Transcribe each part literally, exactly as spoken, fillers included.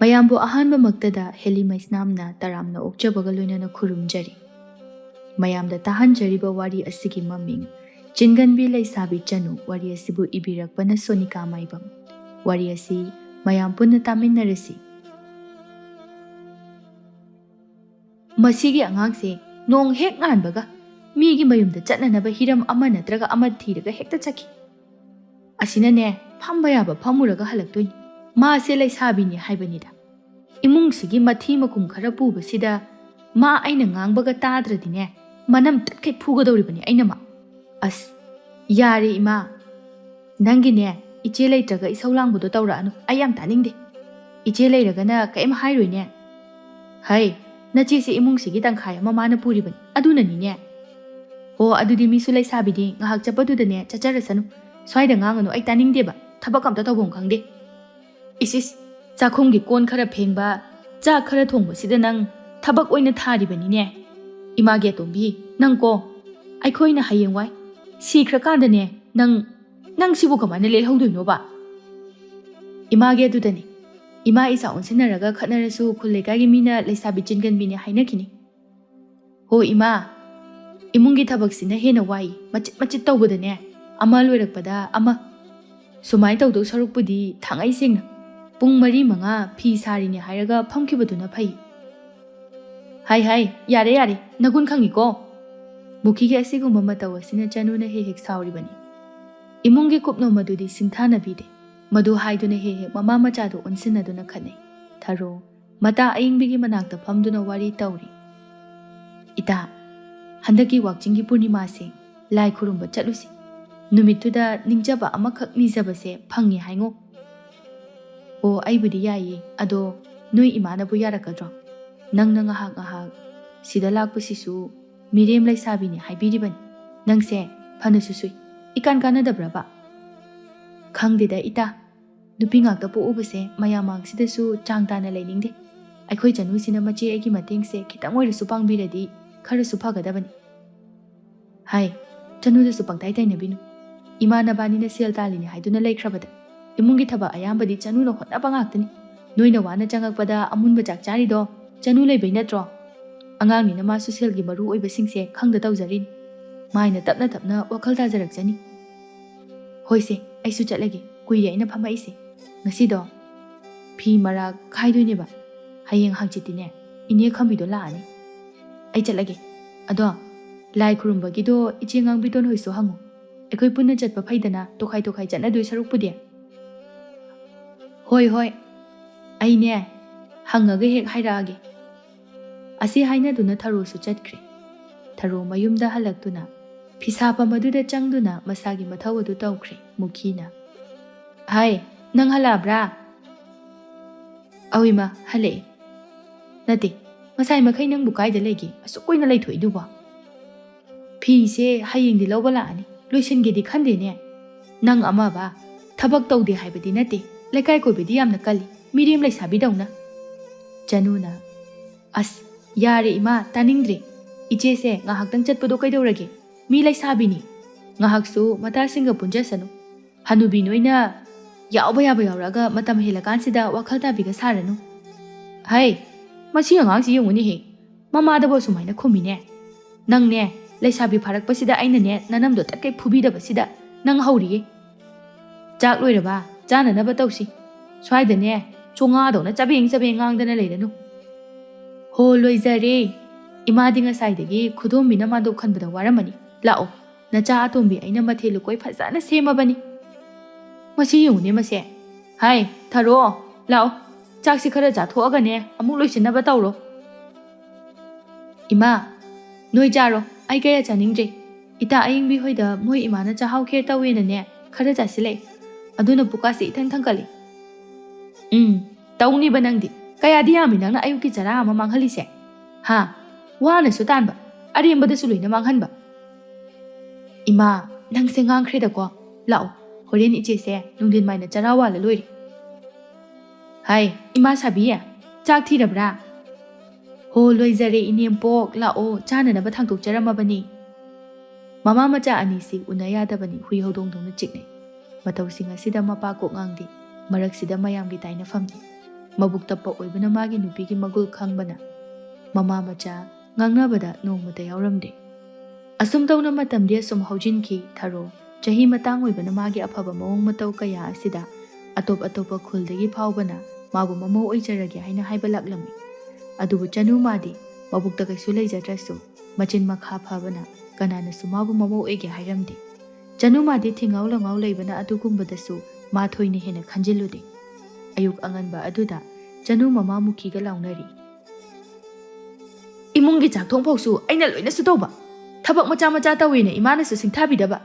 ꯃꯌꯥꯝꯕꯨ ꯑꯍꯥꯟꯕꯃꯛꯇꯗ ꯍꯦꯂꯤ ꯃꯩꯁꯅꯥꯝꯅ ꯇꯔꯥꯝꯅ ꯑꯣꯛꯆꯕꯒ ꯂꯣꯏꯅꯅ ꯈꯨꯔꯨꯝꯖꯔꯤ꯫ ꯃꯌꯥꯝꯗ ꯇꯥꯍꯟꯖꯔꯤꯕ ꯋꯥꯔꯤ ꯑꯁꯤꯒꯤ ꯃꯃꯤꯡ ꯆꯤꯡꯒꯟꯕꯤ ꯂꯩꯁꯥꯕꯤ ꯆꯅꯨ꯫ ꯋꯥꯔꯤ ꯑꯁꯤꯕꯨ ꯏꯕꯤꯔꯛꯄꯅ ꯁꯣꯅꯤꯀꯥ ꯃꯥꯏꯕꯝ꯫ ꯋꯥꯔꯤ ꯑꯁꯤ ꯃꯌꯥꯝ ꯄꯨꯟꯅ ꯇꯥꯃꯤꯟꯅꯔꯁꯤ꯫ ꯃꯁꯤꯒꯤ ꯑꯉꯥꯡꯁꯦ ꯅꯣꯡ ꯍꯦꯛ ꯉꯥꯟꯕꯒ ꯃꯤꯒꯤ ꯃꯌꯨꯝꯗ ꯆꯠꯅꯅꯕ ꯍꯤꯔꯝ ꯑꯃ ꯅꯠꯇ꯭ꯔꯒ ꯑꯃ ꯊꯤꯔꯒ ꯍꯦꯛꯇ ꯆꯠꯈꯤ꯫ ꯑꯁꯤꯅꯅꯦ, ꯐꯝꯕ ꯌꯥꯕ ꯐꯝꯃꯨꯔꯒ ꯍꯜꯂꯛꯇꯣꯏꯅꯤ꯫ ꯃꯥꯁꯦ ꯂꯩꯁꯥꯕꯤꯅꯤ ꯍꯥꯏꯕꯅꯤꯗ꯫ ꯏꯃꯨꯡꯁꯤꯒꯤ ꯃꯊꯤ ꯃꯀꯨꯝ ꯈꯔ ꯄꯨꯕꯁꯤꯗ ꯃꯥ ꯑꯩꯅ ꯉꯥꯡꯕꯒ ꯇꯥꯗ꯭ꯔꯗꯤꯅꯦ, ꯃꯅꯝ ꯇꯠꯈꯩ ꯐꯨꯒꯗꯧꯔꯤꯕꯅꯤ ꯑꯩꯅ ꯃꯥ꯫ ꯑꯁ, ꯌꯥꯔꯦ ꯏꯃꯥ, ꯅꯪꯒꯤꯅꯦ, ꯏꯆꯦ ꯂꯩꯇ꯭ꯔꯒ ꯏꯁꯧ ꯂꯥꯡꯕꯗꯣ ꯇꯧꯔꯛꯑꯅꯨ, ꯑꯩ ꯌꯥꯝ ꯇꯥꯅꯤꯡꯗꯦ꯫ ꯏꯆꯦ ꯂꯩꯔꯒꯅ ꯀꯩꯝ ꯍꯥꯏꯔꯣꯏꯅꯦ꯫ ꯍꯩ, ꯅꯆꯦꯁꯦ ꯏꯃꯨꯡꯁꯤꯒꯤ ꯇꯪꯈꯥꯏ ꯑꯃ ꯃꯥꯅ ꯄꯨꯔꯤꯕꯅꯤ, ꯑꯗꯨꯅꯅꯤꯅꯦ꯫ ꯑꯣ, ꯑꯗꯨꯗꯤ ꯃꯤꯁꯨ ꯂꯩꯁꯥꯕꯤꯗꯤ ꯉꯥꯏꯍꯥꯛ ꯆꯠꯄꯗꯨꯗꯅꯦ ꯆꯠꯆꯔꯁꯅꯨ꯫ ꯁ꯭ꯋꯥꯏꯗ ꯉꯥꯡꯉꯅꯨ, ꯑꯩ ꯇꯥꯅꯤꯡꯗꯦꯕ, ꯊꯕꯛ ꯑꯝꯇ ꯇꯧꯐꯝ ꯈꯪꯗꯦ꯫ ꯏꯁ ꯏꯁ, ꯆꯥꯛꯈꯨꯝꯒꯤ ꯀꯣꯟ ꯈꯔ ꯐꯦꯡꯕ, ꯆꯥꯛ ꯈꯔ ꯊꯣꯡꯕꯁꯤꯗ ꯅꯪ ꯊꯕꯛ ꯑꯣꯏꯅ ꯊꯥꯔꯤꯕꯅꯤꯅꯦ꯫ ꯏꯃꯥꯒꯤ ꯑꯇꯣꯝꯕꯤ, ꯅꯪꯀꯣ, ꯑꯩꯈꯣꯏꯅ ꯍꯌꯦꯡꯋꯥꯏ ꯁꯤꯈ꯭ꯔꯀꯥꯟꯗꯅꯦ, ꯅꯪ, ꯅꯪ ꯁꯤꯕꯨ ꯀꯃꯥꯏꯅ ꯂꯦꯜꯍꯧꯗꯣꯏꯅꯣꯕ? ꯏꯃꯥꯒꯤ ꯑꯗꯨꯗꯅꯦ꯫ ꯏꯃꯥ ꯏꯆꯥ ꯑꯣꯟꯁꯤꯟꯅꯔꯒ ꯈꯠꯅꯔꯁꯨ ꯈꯨꯜ ꯂꯩꯀꯥꯏꯒꯤ ꯃꯤꯅ ꯂꯩꯁꯥꯕꯤ ꯆꯤꯟꯒꯟꯕꯤꯅꯦ ꯍꯥꯏꯅꯈꯤꯅꯤ꯫ ꯍꯣ ꯏꯃꯥ, ꯏꯃꯨꯡꯒꯤ ꯊꯕꯛꯁꯤꯅ ꯍꯦꯟꯅ ꯋꯥꯏ, ꯃꯆꯤꯠ ꯃꯆꯤꯠ ꯇꯧꯕꯗꯅꯦ, ꯑꯃ ꯂꯣꯏꯔꯛꯄꯗ ꯑꯃ꯫ ꯁꯨꯃꯥꯏꯅ ꯇꯧꯗꯧ ꯁꯔꯨꯛꯄꯨꯗꯤ ꯊꯥꯡꯉꯩ ꯁꯦꯡꯅ ꯄꯨꯡ ꯃꯔꯤ ꯃꯉꯥ ꯐꯤ ꯁꯥꯔꯤꯅꯦ ꯍꯥꯏꯔꯒ ꯐꯝꯈꯤꯕꯗꯨꯅ ꯐꯩ꯫ ꯍꯥꯏ ꯍꯥꯏ, ꯌꯥꯔꯦ ꯌꯥꯔꯦ, ꯅꯒꯨꯟ ꯈꯪꯉꯤꯀꯣ꯫ ꯃꯨꯈꯤꯒꯤ ꯑꯁꯤꯒꯨꯝꯕ ꯃꯇꯧ ꯑꯁꯤꯅ ꯆꯅꯨꯅ ꯍꯦꯛ ꯍꯦꯛ ꯁꯥꯎꯔꯤꯕꯅꯤ꯫ ꯏꯃꯨꯡꯒꯤ ꯀꯨꯞꯅꯣꯝ ꯑꯗꯨꯗꯤ ꯁꯤꯡꯊꯥꯅꯕꯤꯗꯦ꯫ ꯃꯗꯨ ꯍꯥꯏꯗꯨꯅ ꯍꯦꯛ ꯍꯦꯛ ꯃꯃꯥ ꯃꯆꯥꯗꯨ ꯑꯣꯟꯁꯤꯟꯅꯗꯨꯅ ꯈꯠꯅꯩ꯫ ꯊꯔꯣ, ꯃꯇꯥ ꯑꯏꯪꯕꯤꯒꯤ ꯃꯅꯥꯛꯇ ꯐꯝꯗꯨꯅ ꯋꯥꯔꯤ ꯇꯧꯔꯤ꯫ ꯏꯇꯥ, ꯍꯟꯗꯛꯀꯤ ꯋꯥꯛꯆꯤꯡꯒꯤ ꯄꯨꯔꯅꯤꯃꯥꯁꯦ ꯂꯥꯏ ꯈꯨꯔꯨꯝꯕ ꯆꯠꯂꯨꯁꯤ꯫ ꯅꯨꯃꯤꯠꯇꯨꯗ ꯅꯤꯡꯖꯕ ꯑꯃꯈꯛ ꯅꯤꯖꯕꯁꯦ ꯐꯪꯉꯦ ꯍꯥꯏꯉꯣ꯫ ꯑꯣ, ꯑꯩꯕꯨꯗꯤ ꯌꯥꯏꯌꯦ, ꯑꯗꯣ ꯅꯣꯏ ꯏꯃꯥꯅꯕꯨ ꯌꯥꯔꯛꯀꯗ꯭ꯔꯣ? ꯅꯪꯅ ꯉꯥꯏꯍꯥꯛ ꯉꯥꯏꯍꯥꯛ ꯁꯤꯗ ꯂꯥꯛꯄꯁꯤꯁꯨ ꯃꯤꯔꯦꯝ ꯂꯩꯁꯥꯕꯤꯅꯤ ꯍꯥꯏꯕꯤꯔꯤꯕꯅꯤ꯫ ꯅꯪꯁꯦ ꯐꯅꯁꯨ ꯁꯨꯏ꯫ ꯏꯀꯥꯟ ꯀꯥꯟꯅꯗꯕ꯭ꯔꯕ? ꯈꯪꯗꯦꯗ ꯏꯇꯥ, ꯅꯨꯄꯤ ꯉꯥꯛꯇ ꯄꯣꯛꯎꯕꯁꯦ ꯃꯌꯥꯝ ꯃꯥꯡꯁꯤꯗꯁꯨ ꯆꯥꯡ ꯇꯥꯅ ꯂꯩꯅꯤꯡꯗꯦ꯫ ꯑꯩꯈꯣꯏ ꯆꯅꯨꯁꯤꯅ ꯃꯆꯦ ꯑꯩꯒꯤ ꯃꯇꯦꯡꯁꯦ ꯈꯤꯇꯪ ꯑꯣꯏꯔꯁꯨ ꯄꯥꯡꯕꯤꯔꯗꯤ ꯈꯔꯁꯨ ꯐꯒꯗꯕꯅꯤ꯫ ꯍꯥꯏ, ꯆꯅꯨꯗꯁꯨ ꯄꯪꯇꯥꯏ ꯇꯥꯏꯅꯕꯤꯅꯨ꯫ ꯏꯃꯥ ꯅꯕꯥꯅꯤꯅ ꯁꯦꯜ ꯇꯥꯜꯂꯤꯅꯦ ꯍꯥꯏꯗꯨꯅ ꯂꯩꯈ꯭ꯔꯕꯗ ꯏꯃꯨꯡꯒꯤ ꯊꯕꯛ ꯑꯌꯥꯝꯕꯗꯤ ꯆꯅꯨꯅ ꯍꯣꯠꯅꯕ ꯉꯥꯛꯇꯅꯤ꯫ ꯅꯣꯏꯅ ꯋꯥꯅ ꯆꯪꯉꯛꯄꯗ ꯑꯃꯨꯟꯕ ꯆꯥꯛ ꯆꯥꯔꯤꯗꯣ ꯆꯅꯨ ꯂꯩꯕꯩ ꯅꯠꯇ꯭ꯔꯣ? ꯑꯉꯥꯡꯅꯤꯅ ꯃꯥꯁꯨ ꯁꯦꯜꯒꯤ ꯃꯔꯨ ꯑꯣꯏꯕꯁꯤꯡꯁꯦ ꯈꯪꯗ ꯇꯧꯖꯔꯤꯅꯤ꯫ ꯃꯥꯏꯅ ꯇꯞꯅ ꯇꯞꯅ ꯋꯥꯈꯜ ꯇꯥꯖꯔꯛꯆꯅꯤ꯫ ꯍꯣꯏꯁꯦ, ꯑꯩꯁꯨ ꯆꯠꯂꯒꯦ꯫ ꯀꯨꯏꯔꯦ ꯑꯩꯅ ꯐꯝꯃꯛꯏꯁꯦ꯫ ꯉꯁꯤꯗꯣ ꯐꯤ ꯃꯔꯥꯛ ꯈꯥꯏꯗꯣꯏꯅꯦꯕ꯫ ꯍꯌꯦꯡ ꯍꯪꯆꯤꯠꯇꯤꯅꯦ, ꯏꯅꯦ ꯈꯝꯕꯤꯗꯣ ꯂꯥꯛꯑꯅꯤ꯫ ꯑꯩ ꯆꯠꯂꯒꯦ꯫ ꯑꯗꯣ ꯂꯥꯏ ꯈꯨꯔꯨꯝꯕꯒꯤꯗꯣ ꯏꯆꯦ ꯉꯥꯡꯕꯤꯇꯣꯟ ꯍꯣꯏꯁꯨ ꯍꯪꯉꯨ꯫ ꯑꯩꯈꯣꯏ ꯄꯨꯟꯅ ꯆꯠꯄ ꯐꯩꯗꯅ, ꯇꯣꯈꯥꯏ ꯇꯣꯈꯥꯏ ꯆꯠꯅꯗꯣꯏ ꯁꯔꯨꯛꯄꯨꯗꯤ꯫ ꯍꯣꯏ, ꯍꯣꯏ꯫ ꯑꯩꯅꯦ, ꯍꯪꯉꯒ ꯍꯦꯛ ꯍꯥꯏꯔꯛꯑꯒꯦ꯫ ꯑꯁꯤ ꯍꯥꯏꯅꯗꯨꯅ ꯊꯔꯣꯁꯨ ꯆꯠꯈ꯭ꯔꯦ꯫ ꯊꯔꯣ ꯃꯌꯨꯝꯗ ꯍꯜꯂꯛꯇꯨꯅ ꯐꯤꯁꯥꯐꯝ ꯑꯗꯨꯗ ꯆꯪꯗꯨꯅ ꯃꯁꯥꯒꯤ ꯃꯊꯧ ꯑꯗꯨ ꯇꯧꯈ꯭ꯔꯦ ꯃꯨꯈꯤꯅ꯫ "ꯍꯥꯏ, ꯅꯪ ꯍꯜꯂꯛꯑꯕ꯭ꯔꯥ?" "ꯑꯧ ꯏꯃꯥ, ꯍꯜꯂꯛꯑꯦ꯫ ꯅꯠꯇꯦ, ꯉꯁꯥꯏ ꯃꯈꯩ ꯅꯪꯕꯨ ꯀꯥꯏꯗ ꯂꯩꯒꯦ? ꯑꯁꯨꯛ ꯀꯨꯏꯅ ꯂꯩꯊꯣꯛꯏꯗꯨꯕꯣ?" "ꯐꯤꯁꯦ ꯍꯌꯦꯡꯗꯤ ꯂꯧꯕ ꯂꯥꯛꯑꯅꯤ, ꯂꯣꯏꯁꯤꯟꯒꯦꯗꯤ ꯈꯟꯗꯦꯅꯦ꯫ ꯅꯪ ꯑꯃꯕ, ꯊꯕꯛ ꯇꯧꯗꯦ ꯍꯥꯏꯕꯗꯤ ꯅꯠꯇꯦ, ꯂꯩꯀꯥꯏ ꯀꯣꯏꯕꯗꯤ ꯌꯥꯝꯅ ꯀꯜꯂꯤ, ꯃꯤꯔꯦꯝ ꯂꯩꯁꯥꯕꯤꯗꯧꯅ꯫" ꯆꯅꯨꯅ, "ꯑꯁ, ꯌꯥꯔꯦ ꯏꯃꯥ, ꯇꯥꯅꯤꯡꯗ꯭ꯔꯦ꯫ ꯏꯆꯦꯁꯦ ꯉꯥꯏꯍꯥꯛꯇꯪ ꯆꯠꯄꯗꯣ ꯀꯩꯗꯧꯔꯒꯦ? ꯃꯤ ꯂꯩꯁꯥꯕꯤꯅꯤ꯫ ꯉꯥꯏꯍꯥꯛꯁꯨ ꯃꯇꯥꯁꯤꯡꯒ ꯄꯨꯟꯖꯁꯅꯨ꯫ ꯍꯅꯨꯕꯤ ꯅꯣꯏꯅ ꯌꯥꯎꯕ ꯌꯥꯕ ꯌꯥꯎꯔꯛꯑꯒ ꯃꯇꯝ ꯍꯦꯜꯂꯀꯥꯟꯁꯤꯗ ꯋꯥꯈꯜ ꯇꯥꯕꯤꯒ ꯁꯥꯔꯅꯨ꯫" "ꯍꯩ, ꯃꯁꯤ ꯑꯉꯥꯡꯁꯤ ꯌꯦꯡꯉꯨꯅꯦꯍꯦ꯫ ꯃꯃꯥꯗꯕꯨ ꯑꯁꯨꯃꯥꯏꯅ ꯈꯨꯝꯃꯤꯅꯦ꯫ ꯅꯪꯅꯦ, ꯂꯩꯁꯥꯕꯤ ꯐꯥꯔꯛꯄꯁꯤꯗ ꯑꯩꯅꯅꯦ ꯅꯅꯝꯗꯣ ꯇꯠꯈꯩ ꯐꯨꯕꯤꯗꯕꯁꯤꯗ ꯅꯪ ꯍꯧꯔꯤꯌꯦ꯫ ꯆꯥꯛ ꯂꯣꯏꯔꯕ? ꯆꯥꯅꯅꯕ ꯇꯧꯁꯤ꯫ ꯁ꯭ꯋꯥꯏꯗꯅꯦ ꯆꯣꯉꯥꯗꯧꯅ ꯆꯕꯦꯡ ꯆꯕꯦꯡ ꯉꯥꯡꯗꯅ ꯂꯩꯔꯅꯨ꯫" "ꯍꯣ, ꯂꯣꯏꯖꯔꯦ꯫ ꯏꯃꯥꯗꯤ ꯉꯁꯥꯏꯗꯒꯤ ꯈꯨꯗꯣꯝꯕꯤꯅ ꯃꯥꯟꯗꯣꯞ ꯈꯟꯕꯗ ꯋꯥꯔꯝꯃꯅꯤ꯫ ꯂꯥꯛꯑꯣ, ꯅꯆꯥ ꯑꯇꯣꯝꯕꯤ ꯑꯩꯅ ꯃꯊꯦꯜ ꯂꯨꯀꯣꯏ ꯐꯖꯅ ꯁꯦꯝꯃꯕꯅꯤ꯫" "ꯃꯁꯤ ꯌꯦꯡꯉꯨꯅꯦ ꯃꯁꯦ꯫ ꯍꯥꯏ, ꯊꯔꯣ, ꯂꯥꯛꯑꯣ꯫ ꯆꯥꯛꯁꯤ ꯈꯔ ꯆꯥꯊꯣꯛꯑꯒꯅꯦ ꯑꯃꯨꯛ ꯂꯣꯏꯁꯤꯟꯅꯕ ꯇꯧꯔꯣ꯫" "ꯏꯃꯥ, ꯅꯣꯏ ꯆꯥꯔꯣ, ꯑꯩ ꯀꯌꯥ ꯆꯥꯅꯤꯡꯗ꯭ꯔꯦ꯫ ꯏꯇꯥ ꯑꯌꯤꯡꯕꯤ ꯍꯣꯏꯗ ꯃꯣꯏ ꯏꯃꯥꯅ ꯆꯥꯛꯍꯥꯎ ꯈꯦꯔ ꯇꯧꯋꯦꯅꯅꯦ ꯈꯔ ꯆꯥꯁꯤꯜꯂꯛꯑꯦ꯫ ꯑꯗꯨꯅ ꯄꯨꯛꯀꯥꯁꯦ ꯏꯊꯪ ꯊꯪꯒꯠꯂꯦ꯫" "ꯎꯝ, ꯇꯧꯅꯤꯕ ꯅꯪꯗꯤ꯫ ꯀꯌꯥꯗꯤ ꯌꯥꯝꯃꯤ ꯅꯪꯅ ꯑꯌꯨꯛꯀꯤ ꯆꯔꯥ ꯑꯃ ꯃꯥꯡꯍꯜꯂꯤꯁꯦ? ꯍꯥ? ꯋꯥꯅꯁꯨ ꯇꯥꯟꯕ, ꯑꯔꯦꯝꯕꯗꯁꯨ ꯂꯣꯏꯅ ꯃꯥꯡꯍꯟꯕ꯫" "ꯏꯃꯥ, ꯅꯪꯁꯦ ꯉꯥꯡꯈ꯭ꯔꯦꯗꯀꯣ꯫ ꯂꯥꯛꯑꯣ, ꯍꯣꯔꯦꯟ ꯏꯆꯦꯁꯦ ꯅꯨꯡꯊꯤꯟ ꯃꯥꯏꯅ ꯆꯔꯥ ꯋꯥꯜꯂ ꯂꯣꯏꯔꯦ꯫" "ꯍꯥꯏ, ꯏꯃꯥ ꯁꯥꯕꯤ, ꯆꯥꯛ ꯊꯤꯔꯕ꯭ꯔꯥ?" "ꯍꯣ, ꯂꯣꯏꯖꯔꯦ ꯏꯅꯦꯝꯄꯣꯛ, ꯂꯥꯛꯑꯣ, ꯆꯥꯅꯅꯕ ꯊꯥꯡꯗꯣꯛꯆꯔꯝꯃꯕꯅꯤ꯫" ꯃꯃꯥ ꯃꯆꯥ ꯑꯅꯤꯁꯤ ꯎꯅ ꯌꯥꯗꯕꯅꯤ, ꯍꯨꯏ ꯍꯧꯗꯣꯡꯗꯧꯅ ꯆꯤꯛꯅꯩ꯫ ꯃꯇꯧꯁꯤꯡ ꯑꯁꯤꯗ ꯃꯄꯥ ꯀꯣꯛ ꯉꯥꯡꯗꯦ꯫ ꯃꯔꯛꯁꯤꯗ ꯃꯌꯥꯝꯒꯤ ꯇꯥꯏꯅꯐꯝꯅꯤ꯫ ꯃꯕꯨꯛ ꯇꯞꯄ ꯑꯣꯏꯕꯅ ꯃꯥꯒꯤ ꯅꯨꯄꯤꯒꯤ ꯃꯒꯨꯜ ꯈꯪꯕꯅ ꯃꯃꯥ ꯃꯆꯥ ꯉꯥꯡꯅꯕꯗ ꯅꯣꯡꯃꯇ ꯌꯥꯎꯔꯝꯗꯦ꯫ ꯑꯁꯨꯝ ꯇꯧꯅ ꯃꯇꯝꯗꯤ ꯑꯁꯨꯝ ꯍꯧꯖꯤꯟꯈꯤ꯫ ꯊꯔꯣ ꯆꯍꯤ ꯃꯇꯥꯡ ꯑꯣꯏꯕꯅ ꯃꯥꯒꯤ ꯑꯐꯕ ꯃꯑꯣꯡ ꯃꯇꯧ ꯀꯌꯥ ꯑꯁꯤꯗ ꯑꯇꯣꯞ ꯑꯇꯣꯞꯄ ꯈꯨꯜꯗꯒꯤ ꯐꯥꯎꯕꯅ ꯃꯥꯕꯨ ꯃꯃꯧ ꯑꯣꯏꯖꯔꯒꯦ ꯍꯥꯏꯅ ꯍꯥꯏꯕ ꯂꯥꯛꯂꯝꯃꯤ꯫ ꯑꯗꯨꯕꯨ ꯆꯅꯨ ꯃꯥꯗꯤ ꯃꯕꯨꯛꯇ ꯀꯩꯁꯨ ꯂꯩꯖꯗ꯭ꯔꯁꯨ ꯃꯆꯤꯟ ꯃꯈꯥ ꯐꯕꯅ ꯀꯅꯥꯅꯁꯨ ꯃꯥꯕꯨ ꯃꯃꯧ ꯑꯣꯏꯒꯦ ꯍꯥꯏꯔꯝꯗꯦ꯫ ꯆꯅꯨ ꯃꯥꯗꯤ ꯊꯤꯡꯉꯥꯎ ꯂꯉꯥꯎ ꯂꯩꯕꯅ ꯑꯗꯨꯒꯨꯝꯕꯗꯁꯨ ꯃꯥ ꯊꯣꯏꯅ ꯍꯦꯟꯅ ꯈꯟꯖꯤꯜꯂꯨꯗꯦ꯫ ꯑꯌꯨꯛ ꯑꯉꯟꯕ ꯑꯗꯨꯗ ꯆꯅꯨ ꯃꯃꯥ ꯃꯨꯈꯤꯒ ꯂꯥꯎꯅꯔꯤ꯫ "ꯏꯃꯨꯡꯒꯤ ꯆꯥꯛ ꯊꯣꯡ ꯐꯥꯎꯁꯨ ꯑꯩꯅ ꯂꯣꯏꯅꯁꯨ ꯇꯧꯕ, ꯊꯕꯛ ꯃꯆꯥ ꯃꯆꯥ ꯇꯧꯋꯦꯅ ꯏꯃꯥꯅꯁꯨ ꯁꯤꯡꯊꯥꯕꯤꯗꯕ꯫